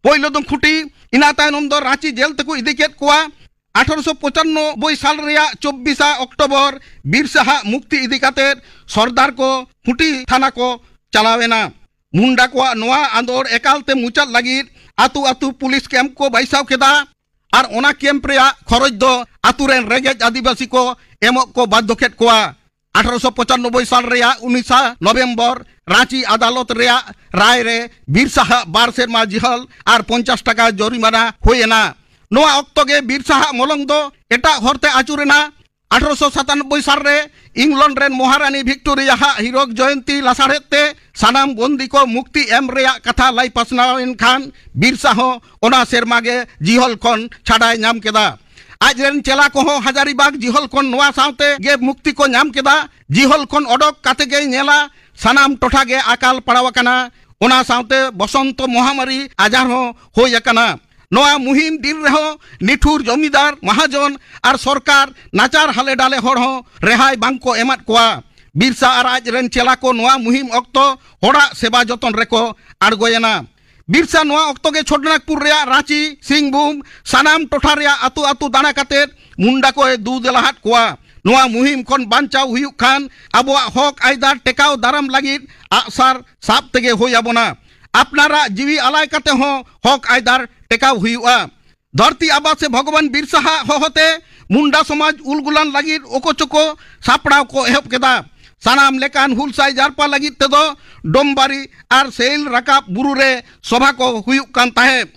ᱯᱳᱭᱞᱳ ᱫᱚ ᱠᱷᱩᱸᱴᱤ, ᱤᱱᱟᱹ ᱛᱟᱭᱱᱚᱢ ᱫᱚ ᱨᱟᱸᱪᱤ ᱡᱮᱞ ᱛᱮᱠᱚ ᱤᱫᱤ ᱠᱮᱫ ᱠᱚᱣᱟ᱾ ᱟᱴᱷᱟᱨᱚᱥᱚ ᱯᱚᱸᱪᱟᱱᱱᱚᱵᱵᱳᱭ ᱥᱟᱞ ᱨᱮᱭᱟᱜ ᱪᱚᱵᱵᱤᱥᱟ ᱚᱠᱴᱳᱵᱚᱨ ᱵᱤᱨᱥᱟ ᱦᱟᱜ ᱢᱩᱠᱛᱤ ᱤᱫᱤ ᱠᱟᱛᱮ ᱥᱚᱨᱫᱟᱨ ᱠᱚ ᱠᱷᱩᱸᱴᱤ ᱛᱷᱟᱱᱟ ᱠᱚ ᱪᱟᱞᱟᱣ ᱮᱱᱟ᱾ ᱢᱩᱱᱰᱟ ᱠᱚᱣᱟᱜ ᱱᱚᱣᱟ ᱟᱸᱫᱳᱲ ᱮᱠᱟᱞ ᱛᱮ ᱢᱩᱪᱟᱹᱫ ᱞᱟᱹᱜᱤᱫ ᱟᱛᱳ ᱟᱛᱳ ᱯᱩᱞᱤᱥ ᱠᱮᱢᱯ ᱠᱚ ᱵᱟᱭᱥᱟᱣ ᱠᱮᱫᱟ ᱟᱨ ᱚᱱᱟ ᱠᱮᱢᱯ ᱨᱮᱭᱟᱜ ᱠᱷᱚᱨᱚᱪ ᱫᱚ ᱟᱛᱳ ᱨᱮᱱ ᱨᱮᱸᱜᱮᱡ ᱟᱹᱫᱤᱵᱟᱹᱥᱤ ᱠᱚ ᱮᱢᱚᱜ ᱠᱚ ᱵᱟᱫᱽᱫᱷᱚ ᱠᱮᱫ ᱠᱚᱣᱟ᱾ ᱟᱴᱷᱨᱚᱥᱚ ᱯᱚᱸᱪᱟᱱᱱᱚᱵᱵᱳᱭ ᱥᱟᱞ ᱨᱮᱭᱟᱜ ᱩᱱᱤᱥᱟ ᱱᱚᱵᱷᱮᱢᱵᱚᱨ ᱨᱟᱸᱪᱤ ᱟᱫᱟᱞᱚᱛ ᱨᱮᱭᱟᱜ ᱨᱟᱭ ᱨᱮ ᱵᱤᱨᱥᱟ ᱦᱟᱜ ᱵᱟᱨ ᱥᱮᱨᱢᱟ ᱡᱤᱦᱚᱞ ᱟᱨ ᱯᱚᱧᱪᱟᱥ ᱴᱟᱠᱟ ᱡᱚᱨᱤᱢᱟᱱᱟ ᱦᱩᱭ ᱮᱱᱟ᱾ ᱱᱚᱣᱟ ᱚᱠᱛᱚ ᱜᱮ ᱵᱤᱨᱥᱟ ᱦᱟᱜ ᱢᱚᱞᱚᱝ ᱫᱚ ᱮᱴᱟᱜ ᱦᱚᱨ ᱛᱮ ᱟᱹᱪᱩᱨ ᱮᱱᱟ᱾ ᱟᱴᱷᱨᱚᱥᱚ ᱥᱟᱛᱟᱱᱚᱵᱵᱳᱭ ᱥᱟᱞ ᱨᱮ ᱤᱝᱞᱚᱱᱰ ᱨᱮᱱ ᱢᱚᱦᱟᱨᱟᱱᱤ ᱵᱷᱤᱠᱴᱳᱨᱤᱭᱟ ᱦᱟᱜ ᱦᱤᱨᱚᱠ ᱡᱚᱭᱚᱱᱛᱤ ᱞᱟᱥᱟᱲᱦᱮᱫ ᱛᱮ ᱥᱟᱱᱟᱢ ᱵᱚᱱᱫᱤ ᱠᱚ ᱢᱩᱠᱛᱤ ᱮᱢ ᱨᱮᱭᱟᱜ ᱠᱟᱛᱷᱟ ᱞᱟᱹᱭ ᱯᱟᱥᱱᱟᱣ ᱮᱱ ᱠᱷᱟᱱ ᱵᱤᱨᱥᱟ ᱦᱚᱸ ᱚᱱᱟ ᱥᱮᱨᱢᱟ ᱜᱮ ᱡᱤᱦᱚᱞ ᱠᱷᱚᱱ ᱪᱷᱟᱰᱟᱭ ᱧᱟᱢ ᱠᱮᱫᱟ᱾ ᱟᱡ ᱨᱮᱱ ᱪᱮᱞᱟ ᱠᱚᱦᱚᱸ ᱦᱟᱡᱟᱨᱤᱵᱟᱜᱽ ᱡᱤᱦᱚᱞ ᱠᱷᱚᱱ ᱱᱚᱣᱟ ᱥᱟᱶᱛᱮ ᱜᱮ ᱢᱩᱠᱛᱤ ᱠᱚ ᱧᱟᱢ ᱠᱮᱫᱟ᱾ ᱡᱤᱦᱚᱞ ᱠᱷᱚᱱ ᱚᱰᱚᱠ ᱠᱟᱛᱮ ᱜᱮᱭ ᱧᱮᱞᱟ ᱥᱟᱱᱟᱢ ᱴᱚᱴᱷᱟ ᱜᱮ ᱟᱠᱟᱞ ᱯᱟᱲᱟᱣ ᱟᱠᱟᱱᱟ᱾ ᱚᱱᱟ ᱥᱟᱶᱛᱮ ᱵᱚᱥᱚᱱᱛᱚ ᱢᱚᱦᱟᱢᱟᱨᱤ ᱟᱡᱟᱨ ᱦᱚᱸ ᱦᱩᱭ ᱟᱠᱟᱱᱟ᱾ ᱱᱚᱣᱟ ᱢᱩᱦᱤᱢ ᱫᱤᱱ ᱨᱮᱦᱚᱸ ᱱᱤᱴᱷᱩᱨ ᱡᱚᱢᱤᱫᱟᱨ, ᱢᱟᱦᱟᱡᱚᱱ ᱟᱨ ᱥᱚᱨᱠᱟᱨ ᱱᱟᱪᱟᱨ ᱦᱟᱞᱮ ᱰᱟᱞᱮ ᱦᱚᱲ ᱦᱚᱸ ᱨᱮᱦᱟᱭ ᱵᱟᱝ ᱠᱚ ᱮᱢᱟᱫ ᱠᱚᱣᱟ᱾ ᱵᱤᱨᱥᱟ ᱟᱨ ᱟᱡ ᱨᱮᱱ ᱪᱮᱞᱟ ᱠᱚ ᱱᱚᱣᱟ ᱢᱩᱦᱤᱢ ᱚᱠᱛᱚ ᱦᱚᱲᱟᱜ ᱥᱮᱵᱟ ᱡᱚᱛᱚᱱ ᱨᱮᱠᱚ ᱟᱬᱜᱚᱭᱮᱱᱟ᱾ ᱵᱤᱨᱥᱟ ᱱᱚᱣᱟ ᱚᱠᱛᱚ ᱜᱮ ᱪᱷᱳᱴᱱᱟᱜᱽᱯᱩᱨ ᱨᱮᱭᱟᱜ ᱨᱟᱸᱪᱤ, ᱥᱤᱝᱵᱷᱩᱢ, ᱥᱟᱱᱟᱢ ᱴᱚᱴᱷᱟ ᱨᱮᱭᱟᱜ ᱟᱹᱛᱩ ᱟᱹᱛᱩ ᱫᱟᱬᱟ ᱠᱟᱛᱮ ᱢᱩᱱᱰᱟ ᱠᱚᱭ ᱫᱩ ᱫᱮᱞᱟᱦᱟᱫ ᱠᱚᱣᱟ᱾ ᱱᱚᱣᱟ ᱢᱩᱦᱤᱢ ᱠᱷᱚᱱ ᱵᱟᱧᱪᱟᱣ ᱦᱩᱭᱩᱜ ᱠᱷᱟᱱ ᱟᱵᱚᱣᱟᱜ ᱦᱚᱠ ᱟᱭᱫᱟᱨ ᱴᱮᱠᱟᱣ ᱫᱟᱨᱟᱢ ᱞᱟᱹᱜᱤᱫ ᱟᱜᱼᱥᱟᱨ ᱥᱟᱵ ᱛᱮᱜᱮ ᱦᱩᱭ ᱟᱵᱚᱱᱟ᱾ ᱟᱯᱱᱟᱨᱟᱜ ᱡᱤᱣᱤ ᱟᱞᱟᱭ ᱠᱟᱛᱮ ᱦᱚᱸ ᱦᱚᱠ ᱟᱭᱫᱟᱨ ᱴᱮᱠᱟᱣ ᱦᱩᱭᱩᱜᱼᱟ᱾ ᱫᱷᱟᱹᱨᱛᱤ ᱟᱵᱟ ᱥᱮ ᱵᱷᱚᱜᱚᱵᱟᱱ ᱵᱤᱨᱥᱟ ᱦᱟᱜ ᱦᱚᱦᱚᱛᱮ ᱢᱩᱱᱰᱟ ᱥᱚᱢᱟᱡᱽ ᱩᱞᱜᱩᱞᱟᱱ ᱞᱟᱹᱜᱤᱫ ᱚᱠᱚ ᱪᱚᱠᱚ ᱥᱟᱯᱲᱟᱣ ᱠᱚ ᱮᱦᱚᱵ ᱠᱮᱫᱟ᱾ ᱥᱟᱱᱟᱢ ᱞᱮᱠᱟᱱ ᱦᱩᱞᱥᱟᱭ ᱡᱟᱨᱯᱟ ᱞᱟᱹᱜᱤᱫ ᱛᱮᱫᱚ ᱰᱚᱢᱵᱟᱨᱤ ᱟᱨ ᱥᱮᱭᱞ ᱨᱟᱠᱟᱵ ᱵᱩᱨᱩ ᱨᱮ ᱥᱚᱵᱷᱟ ᱠᱚ ᱦᱩᱭᱩᱜ ᱠᱟᱱ ᱛᱟᱦᱮᱸᱫ᱾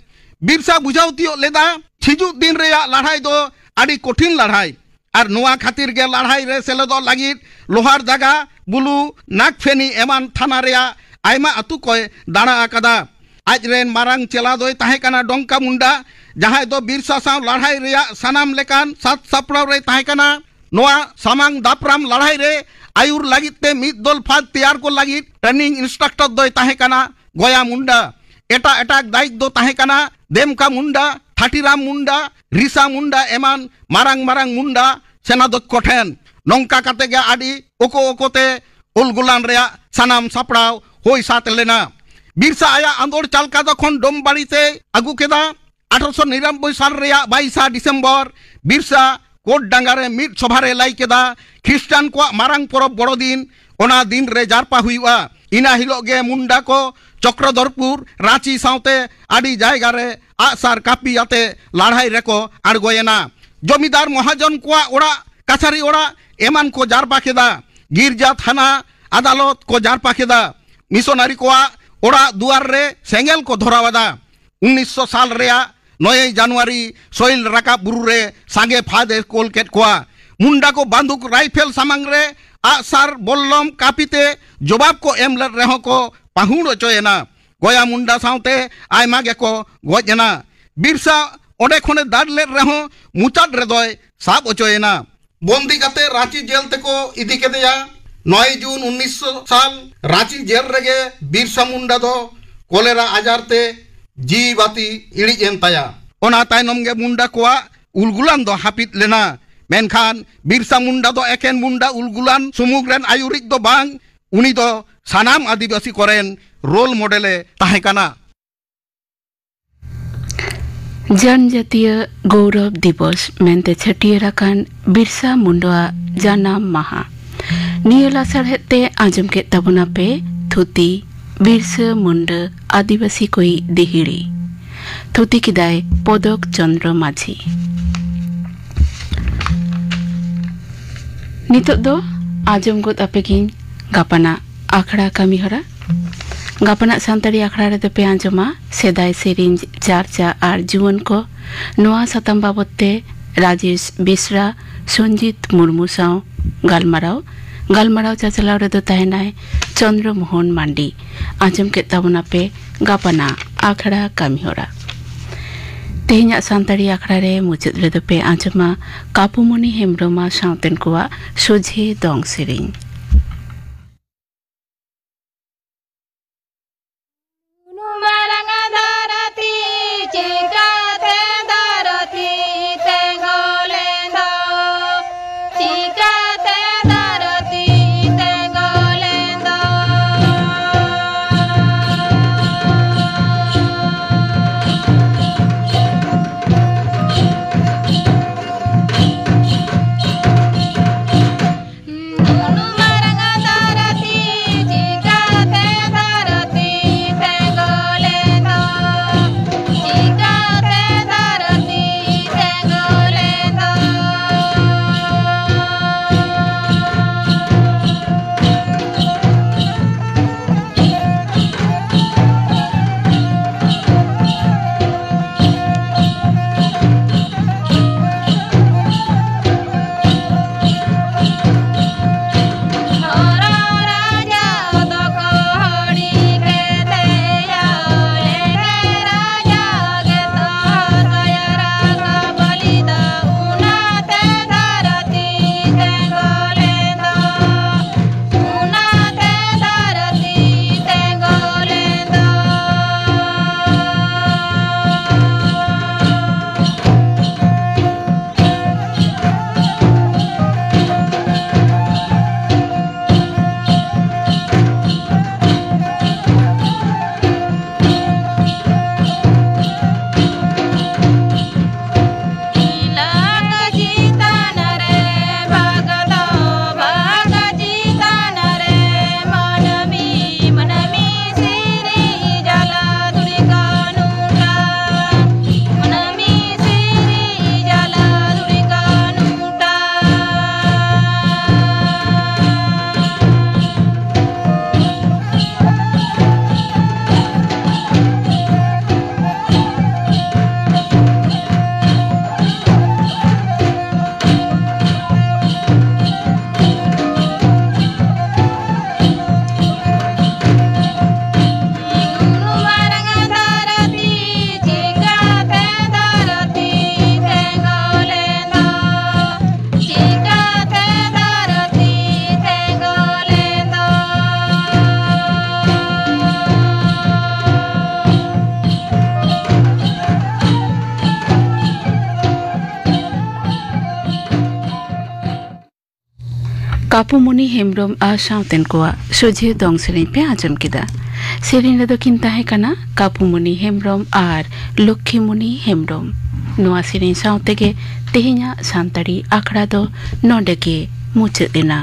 ᱵᱤᱨᱥᱟ ᱵᱩᱡᱷᱟᱹᱣ ᱛᱤᱭᱳᱜ ᱞᱮᱫᱟ, ᱦᱤᱡᱩᱜ ᱫᱤᱱ ᱨᱮᱭᱟᱜ ᱞᱟᱹᱲᱦᱟᱭ ᱫᱚ ᱟᱹᱰᱤ ᱠᱚᱴᱷᱤᱱ ᱞᱟᱹᱲᱦᱟᱭ᱾ ᱟᱨ ᱱᱚᱣᱟ ᱠᱷᱟᱹᱛᱤᱨ ᱜᱮ ᱞᱟᱹᱲᱦᱟᱹᱭ ᱨᱮ ᱥᱮᱞᱮᱫᱚᱜ ᱞᱟᱹᱜᱤᱫ ᱞᱳᱦᱟᱨ ᱫᱟᱜᱟ, ᱵᱩᱞᱩ, ᱱᱟᱜᱽᱯᱷᱮᱱᱤ ᱮᱢᱟᱱ ᱛᱷᱟᱱᱟ ᱨᱮᱭᱟᱜ ᱟᱭᱢᱟ ᱟᱹᱛᱩ ᱠᱚᱭ ᱫᱟᱬᱟ ᱟᱠᱟᱫᱟ᱾ ᱟᱡ ᱨᱮᱱ ᱢᱟᱨᱟᱝ ᱪᱮᱞᱟ ᱫᱚᱭ ᱛᱟᱦᱮᱸ ᱠᱟᱱᱟ ᱰᱚᱝᱠᱟ ᱢᱩᱱᱰᱟ, ᱡᱟᱦᱟᱸᱭ ᱫᱚ ᱵᱤᱨᱥᱟ ᱥᱟᱶ ᱞᱟᱹᱲᱦᱟᱹᱭ ᱨᱮᱭᱟᱜ ᱥᱟᱱᱟᱢ ᱞᱮᱠᱟᱱ ᱥᱟᱛ ᱥᱟᱯᱲᱟᱣ ᱨᱮᱭ ᱛᱟᱦᱮᱸ ᱠᱟᱱᱟ᱾ ᱱᱚᱣᱟ ᱥᱟᱢᱟᱝ ᱫᱟᱯᱨᱟᱢ ᱞᱟᱹᱲᱦᱟᱹᱭ ᱨᱮ ᱟᱹᱭᱩᱨ ᱞᱟᱹᱜᱤᱫ ᱛᱮ ᱢᱤᱫ ᱫᱚᱞ ᱯᱷᱟᱸᱫᱽ ᱛᱮᱭᱟᱨ ᱠᱚ ᱞᱟᱹᱜᱤᱫ ᱴᱨᱮᱱᱤᱝ ᱤᱱᱥᱴᱨᱟᱠᱴᱚᱨ ᱫᱚᱭ ᱛᱟᱦᱮᱸ ᱠᱟᱱᱟ ᱜᱚᱭᱟ ᱢᱩᱱᱰᱟ᱾ ᱮᱴᱟᱜ ᱮᱴᱟᱜ ᱫᱟᱭᱤᱛ ᱫᱚ ᱛᱟᱦᱮᱸ ᱠᱟᱱᱟ ᱫᱮᱢᱠᱟ ᱢᱩᱱᱰᱟ, ᱛᱷᱟᱴᱤᱨᱟᱢ ᱢᱩᱱᱰᱟ, ᱨᱤᱥᱟ ᱢᱩᱱᱰᱟ ᱮᱢᱟᱱ ᱢᱟᱨᱟᱝ ᱢᱟᱨᱟᱝ ᱢᱩᱱᱰᱟ ᱥᱮᱱᱟᱫᱷᱚᱠᱠᱷᱚ ᱴᱷᱮᱱ᱾ ᱱᱚᱝᱠᱟ ᱠᱟᱛᱮ ᱜᱮ ᱟᱹᱰᱤ ᱚᱠᱚ ᱚᱠᱚᱛᱮ ᱩᱞᱜᱩᱞᱟᱱ ᱨᱮᱭᱟᱜ ᱥᱟᱱᱟᱢ ᱥᱟᱯᱲᱟᱣ ᱦᱩᱭ ᱥᱟᱹᱛ ᱞᱮᱱᱟ᱾ ᱵᱤᱨᱥᱟ ᱟᱭᱟᱜ ᱟᱸᱫᱳᱲ ᱪᱟᱞᱠᱟᱫᱟ ᱠᱷᱚᱱ ᱰᱳᱢᱵᱟᱲᱤ ᱛᱮᱭ ᱟᱹᱜᱩ ᱠᱮᱫᱟ᱾ ᱟᱴᱷᱨᱚᱥᱚ ᱱᱤᱨᱟᱱᱚᱵᱵᱳᱭ ᱥᱟᱞ ᱨᱮᱭᱟᱜ ᱵᱟᱭᱤᱥᱟ ᱰᱤᱥᱮᱢᱵᱚᱨ ᱵᱤᱨᱥᱟ ᱠᱳᱴ ᱰᱟᱸᱜᱟ ᱨᱮ ᱢᱤᱫ ᱥᱚᱵᱷᱟ ᱨᱮ ᱞᱟᱹᱭ ᱠᱮᱫᱟ, ᱠᱷᱨᱤᱥᱴᱟᱱ ᱠᱚᱣᱟᱜ ᱢᱟᱨᱟᱝ ᱯᱚᱨᱚᱵᱽ ᱵᱚᱲᱚ ᱫᱤᱱ ᱚᱱᱟ ᱫᱤᱱ ᱨᱮ ᱡᱟᱨᱯᱟ ᱦᱩᱭᱩᱜᱼᱟ᱾ ᱤᱱᱟᱹ ᱦᱤᱞᱳᱜ ᱜᱮ ᱢᱩᱱᱰᱟ ᱠᱚ ᱪᱚᱠᱨᱚᱫᱷᱚᱨᱯᱩᱨ, ᱨᱟᱸᱪᱤ ᱥᱟᱶᱛᱮ ᱟᱹᱰᱤ ᱡᱟᱭᱜᱟ ᱨᱮ ᱟᱜᱼᱥᱟᱨ ᱠᱟᱹᱯᱤ ᱟᱛᱮ ᱞᱟᱹᱲᱦᱟᱹᱭ ᱨᱮᱠᱚ ᱟᱬᱜᱚᱭᱮᱱᱟ᱾ ᱡᱚᱢᱤᱫᱟᱨ ᱢᱚᱦᱟᱡᱚᱱ ᱠᱚᱣᱟᱜ ᱚᱲᱟᱜ ᱠᱟᱪᱷᱟᱨᱤ ᱚᱲᱟᱜ ᱮᱢᱟᱱ ᱠᱚ ᱡᱟᱨᱯᱟ ᱠᱮᱫᱟ᱾ ᱜᱤᱨᱡᱟ, ᱛᱷᱟᱱᱟ, ᱟᱫᱟᱞᱚᱛ ᱠᱚ ᱡᱟᱨᱯᱟ ᱠᱮᱫᱟ᱾ ᱢᱤᱥᱚᱱᱟᱨᱤ ᱠᱚᱣᱟᱜ ᱚᱲᱟᱜ ᱫᱩᱣᱟᱨ ᱨᱮ ᱥᱮᱸᱜᱮᱞ ᱠᱚ ᱫᱷᱚᱨᱟᱣ ᱟᱫᱟ᱾ ᱩᱱᱤᱥᱥᱚ ᱥᱟᱞ ᱨᱮᱭᱟᱜ ᱱᱚᱭᱮᱭ ᱡᱟᱱᱩᱣᱟᱨᱤ ᱥᱳᱭᱤᱞ ᱨᱟᱠᱟᱵ ᱵᱩᱨᱩ ᱨᱮ ᱥᱟᱸᱜᱮ ᱯᱷᱟᱫ ᱮ ᱠᱳᱞ ᱠᱮᱫ ᱠᱚᱣᱟ᱾ ᱢᱩᱱᱰᱟ ᱠᱚ ᱵᱟᱱᱫᱩᱠ ᱨᱟᱭᱯᱷᱮᱞ ᱥᱟᱢᱟᱝ ᱨᱮ ᱟᱜᱼᱥᱟᱨ, ᱵᱚᱞᱞᱚᱢ, ᱠᱟᱹᱯᱤ ᱛᱮ ᱡᱚᱵᱟᱵ ᱠᱚ ᱮᱢ ᱞᱮᱫ ᱨᱮᱦᱚᱸ ᱠᱚ ᱯᱟᱹᱦᱩᱲ ᱚᱪᱚᱭᱮᱱᱟ᱾ ᱜᱚᱭᱟ ᱢᱩᱱᱰᱟ ᱥᱟᱶᱛᱮ ᱟᱭᱢᱟ ᱜᱮᱠᱚ ᱜᱚᱡ ᱮᱱᱟ᱾ ᱵᱤᱨᱥᱟ ᱚᱸᱰᱮ ᱠᱷᱚᱱᱮ ᱫᱟᱹᱲ ᱞᱮᱫ ᱨᱮᱦᱚᱸ ᱢᱩᱪᱟᱹᱫ ᱨᱮᱫᱚᱭ ᱥᱟᱵ ᱚᱪᱚᱭᱮᱱᱟ᱾ ᱵᱚᱱᱫᱤ ᱠᱟᱛᱮ ᱨᱟᱸᱪᱤ ᱡᱮᱞ ᱛᱮᱠᱚ ᱤᱫᱤ ᱠᱮᱫᱮᱭᱟ᱾ ᱱᱚᱭ ᱡᱩᱱ ᱩᱱᱤᱥᱥᱚ ᱥᱟᱞ ᱨᱟᱸᱪᱤ ᱡᱮᱞ ᱨᱮᱜᱮ ᱵᱤᱨᱥᱟ ᱢᱩᱱᱰᱟ ᱫᱚ ᱠᱚᱞᱮᱨᱟ ᱟᱡᱟᱨ ᱛᱮ ᱡᱤᱣᱤ ᱵᱟᱹᱛᱤ ᱤᱲᱤᱡ ᱮᱱ ᱛᱟᱭᱟ᱾ ᱚᱱᱟ ᱛᱟᱭᱱᱚᱢ ᱜᱮ ᱢᱩᱱᱰᱟ ᱠᱚᱣᱟᱜ ᱩᱞᱜᱩᱞᱟᱱ ᱫᱚ ᱦᱟᱹᱯᱤᱫ ᱞᱮᱱᱟ᱾ ᱢᱮᱱᱠᱷᱟᱱ ᱵᱤᱨᱥᱟ ᱢᱩᱱᱰᱟ ᱫᱚ ᱮᱠᱮᱱ ᱢᱩᱱᱰᱟ ᱩᱞᱜᱩᱞᱟᱱ ᱥᱩᱢᱩᱝ ᱨᱮᱱ ᱟᱹᱭᱩᱨᱤᱡ ᱫᱚ ᱵᱟᱝ, ᱩᱱᱤ ᱫᱚ ᱥᱟᱱᱟᱢ ᱟᱹᱫᱤᱵᱟᱹᱥᱤ ᱠᱚᱨᱮᱱ ᱨᱳᱞ ᱢᱚᱰᱮᱞ ᱮ ᱛᱟᱦᱮᱸ ᱠᱟᱱᱟ᱾ ᱡᱟᱱᱡᱟᱛᱤᱭᱟᱹ ᱜᱚᱣᱨᱚᱵ ᱫᱤᱵᱚᱥ ᱢᱮᱱᱛᱮ ᱪᱷᱟᱹᱴᱭᱟᱹᱨ ᱟᱠᱟᱱ ᱵᱤᱨᱥᱟ ᱢᱩᱱᱰᱟᱣᱟᱜ ᱡᱟᱱᱟᱢ ᱢᱟᱦᱟ᱾ ᱱᱤᱭᱟᱹ ᱞᱟᱥᱟᱲᱦᱮᱫ ᱛᱮ ᱟᱸᱡᱚᱢ ᱠᱮᱫ ᱛᱟᱵᱚᱱᱟ ᱯᱮ ᱛᱷᱩᱛᱤ, ᱵᱤᱨᱥᱟ ᱢᱩᱱᱰᱟᱹ ᱟᱹᱫᱤᱵᱟᱹᱥᱤ ᱠᱚᱭᱤᱡ ᱫᱤᱦᱤᱲᱤ᱾ ᱛᱷᱩᱛᱤ ᱠᱮᱫᱟᱭ ᱯᱚᱫᱚᱠ ᱪᱚᱸᱫᱽᱨᱚ ᱢᱟᱹᱡᱷᱤ᱾ ᱱᱤᱛᱚᱜ ᱫᱚ ᱟᱸᱡᱚᱢ ᱜᱚᱫ ᱟᱯᱮ ᱜᱤᱧ ᱜᱟᱯᱟᱱᱟᱜ ᱟᱠᱷᱲᱟ ᱠᱟᱹᱢᱤᱦᱚᱨᱟ᱾ ᱜᱟᱯᱟᱱᱟᱜ ᱥᱟᱱᱛᱟᱲᱤ ᱟᱠᱷᱲᱟ ᱨᱮᱫᱚ ᱯᱮ ᱟᱸᱡᱚᱢᱟ ᱥᱮᱫᱟᱭ ᱥᱮᱨᱮᱧ, ᱪᱟᱨᱪᱟ ᱟᱨ ᱡᱩᱣᱟᱹᱱ ᱠᱚ᱾ ᱱᱚᱣᱟ ᱥᱟᱛᱟᱢ ᱵᱟᱵᱚᱛ ᱛᱮ ᱨᱟᱡᱮᱥ ᱵᱮᱥᱨᱟ, ᱥᱚᱧᱡᱤᱛ ᱢᱩᱨᱢᱩ ᱥᱟᱶ ᱜᱟᱞᱢᱟᱨᱟᱣ᱾ ᱜᱟᱞᱢᱟᱨᱟᱣ ᱪᱟᱪᱞᱟᱣ ᱨᱮᱫᱚ ᱛᱟᱦᱮᱱᱟᱭ ᱪᱚᱱᱫᱨᱚ ᱢᱳᱦᱚᱱ ᱢᱟᱱᱰᱤ᱾ ᱟᱸᱡᱚᱢ ᱠᱮᱫ ᱛᱟᱵᱚᱱᱟᱯᱮ ᱜᱟᱯᱟᱱᱟᱜ ᱟᱠᱷᱲᱟ ᱠᱟᱹᱢᱤᱦᱚᱨᱟ᱾ ᱛᱮᱦᱮᱧᱟᱜ ᱥᱟᱱᱛᱟᱲᱤ ᱟᱠᱷᱲᱟ ᱨᱮ ᱢᱩᱪᱟᱹᱫ ᱨᱮᱫᱚ ᱯᱮ ᱟᱸᱡᱚᱢᱟ ᱠᱟᱯᱩᱢᱚᱱᱤ ᱦᱮᱢᱵᱽᱨᱚᱢ ᱟᱨ ᱥᱟᱶᱛᱮᱱ ᱠᱚᱣᱟᱜ ᱥᱚᱡᱷᱮ ᱫᱚᱝ ᱥᱮᱨᱮᱧ᱾ ᱢᱟᱨᱟᱝ ᱫᱷᱟᱹᱨᱛᱤ ᱪᱤᱠᱟᱹᱛᱮ ᱫᱷᱟᱹᱨᱛᱤ ᱛᱮᱸᱜᱚ ᱞᱮᱱ ᱫᱚ? ᱪᱤᱠᱟᱹᱛᱮ ᱫᱷᱟᱹᱨᱛᱤ ᱛᱮᱸᱜᱚ ᱞᱮᱱ ᱫᱚ? ᱠᱟᱯᱩᱢᱩᱱᱤ ᱦᱮᱢᱵᱽᱨᱚᱢ ᱟᱨ ᱥᱟᱶᱛᱮᱱ ᱠᱚᱣᱟᱜ ᱥᱚᱡᱷᱮ ᱫᱚᱝ ᱥᱮᱨᱮᱧ ᱯᱮ ᱟᱸᱡᱚᱢ ᱠᱮᱫᱟ᱾ ᱥᱮᱨᱮᱧ ᱨᱮᱫᱚ ᱠᱤᱱ ᱛᱟᱦᱮᱸ ᱠᱟᱱᱟ ᱠᱟᱯᱩᱢᱩᱱᱤ ᱦᱮᱢᱵᱽᱨᱚᱢ ᱟᱨ ᱞᱚᱠᱠᱷᱤᱢᱩᱱᱤ ᱦᱮᱢᱵᱽᱨᱚᱢ᱾ ᱱᱚᱣᱟ ᱥᱮᱨᱮᱧ ᱥᱟᱶ ᱛᱮᱜᱮ ᱛᱮᱦᱮᱧᱟᱜ ᱥᱟᱱᱛᱟᱲᱤ ᱟᱠᱷᱲᱟ ᱫᱚ ᱱᱚᱰᱮ ᱜᱮ ᱢᱩᱪᱟᱹᱫ ᱮᱱᱟ᱾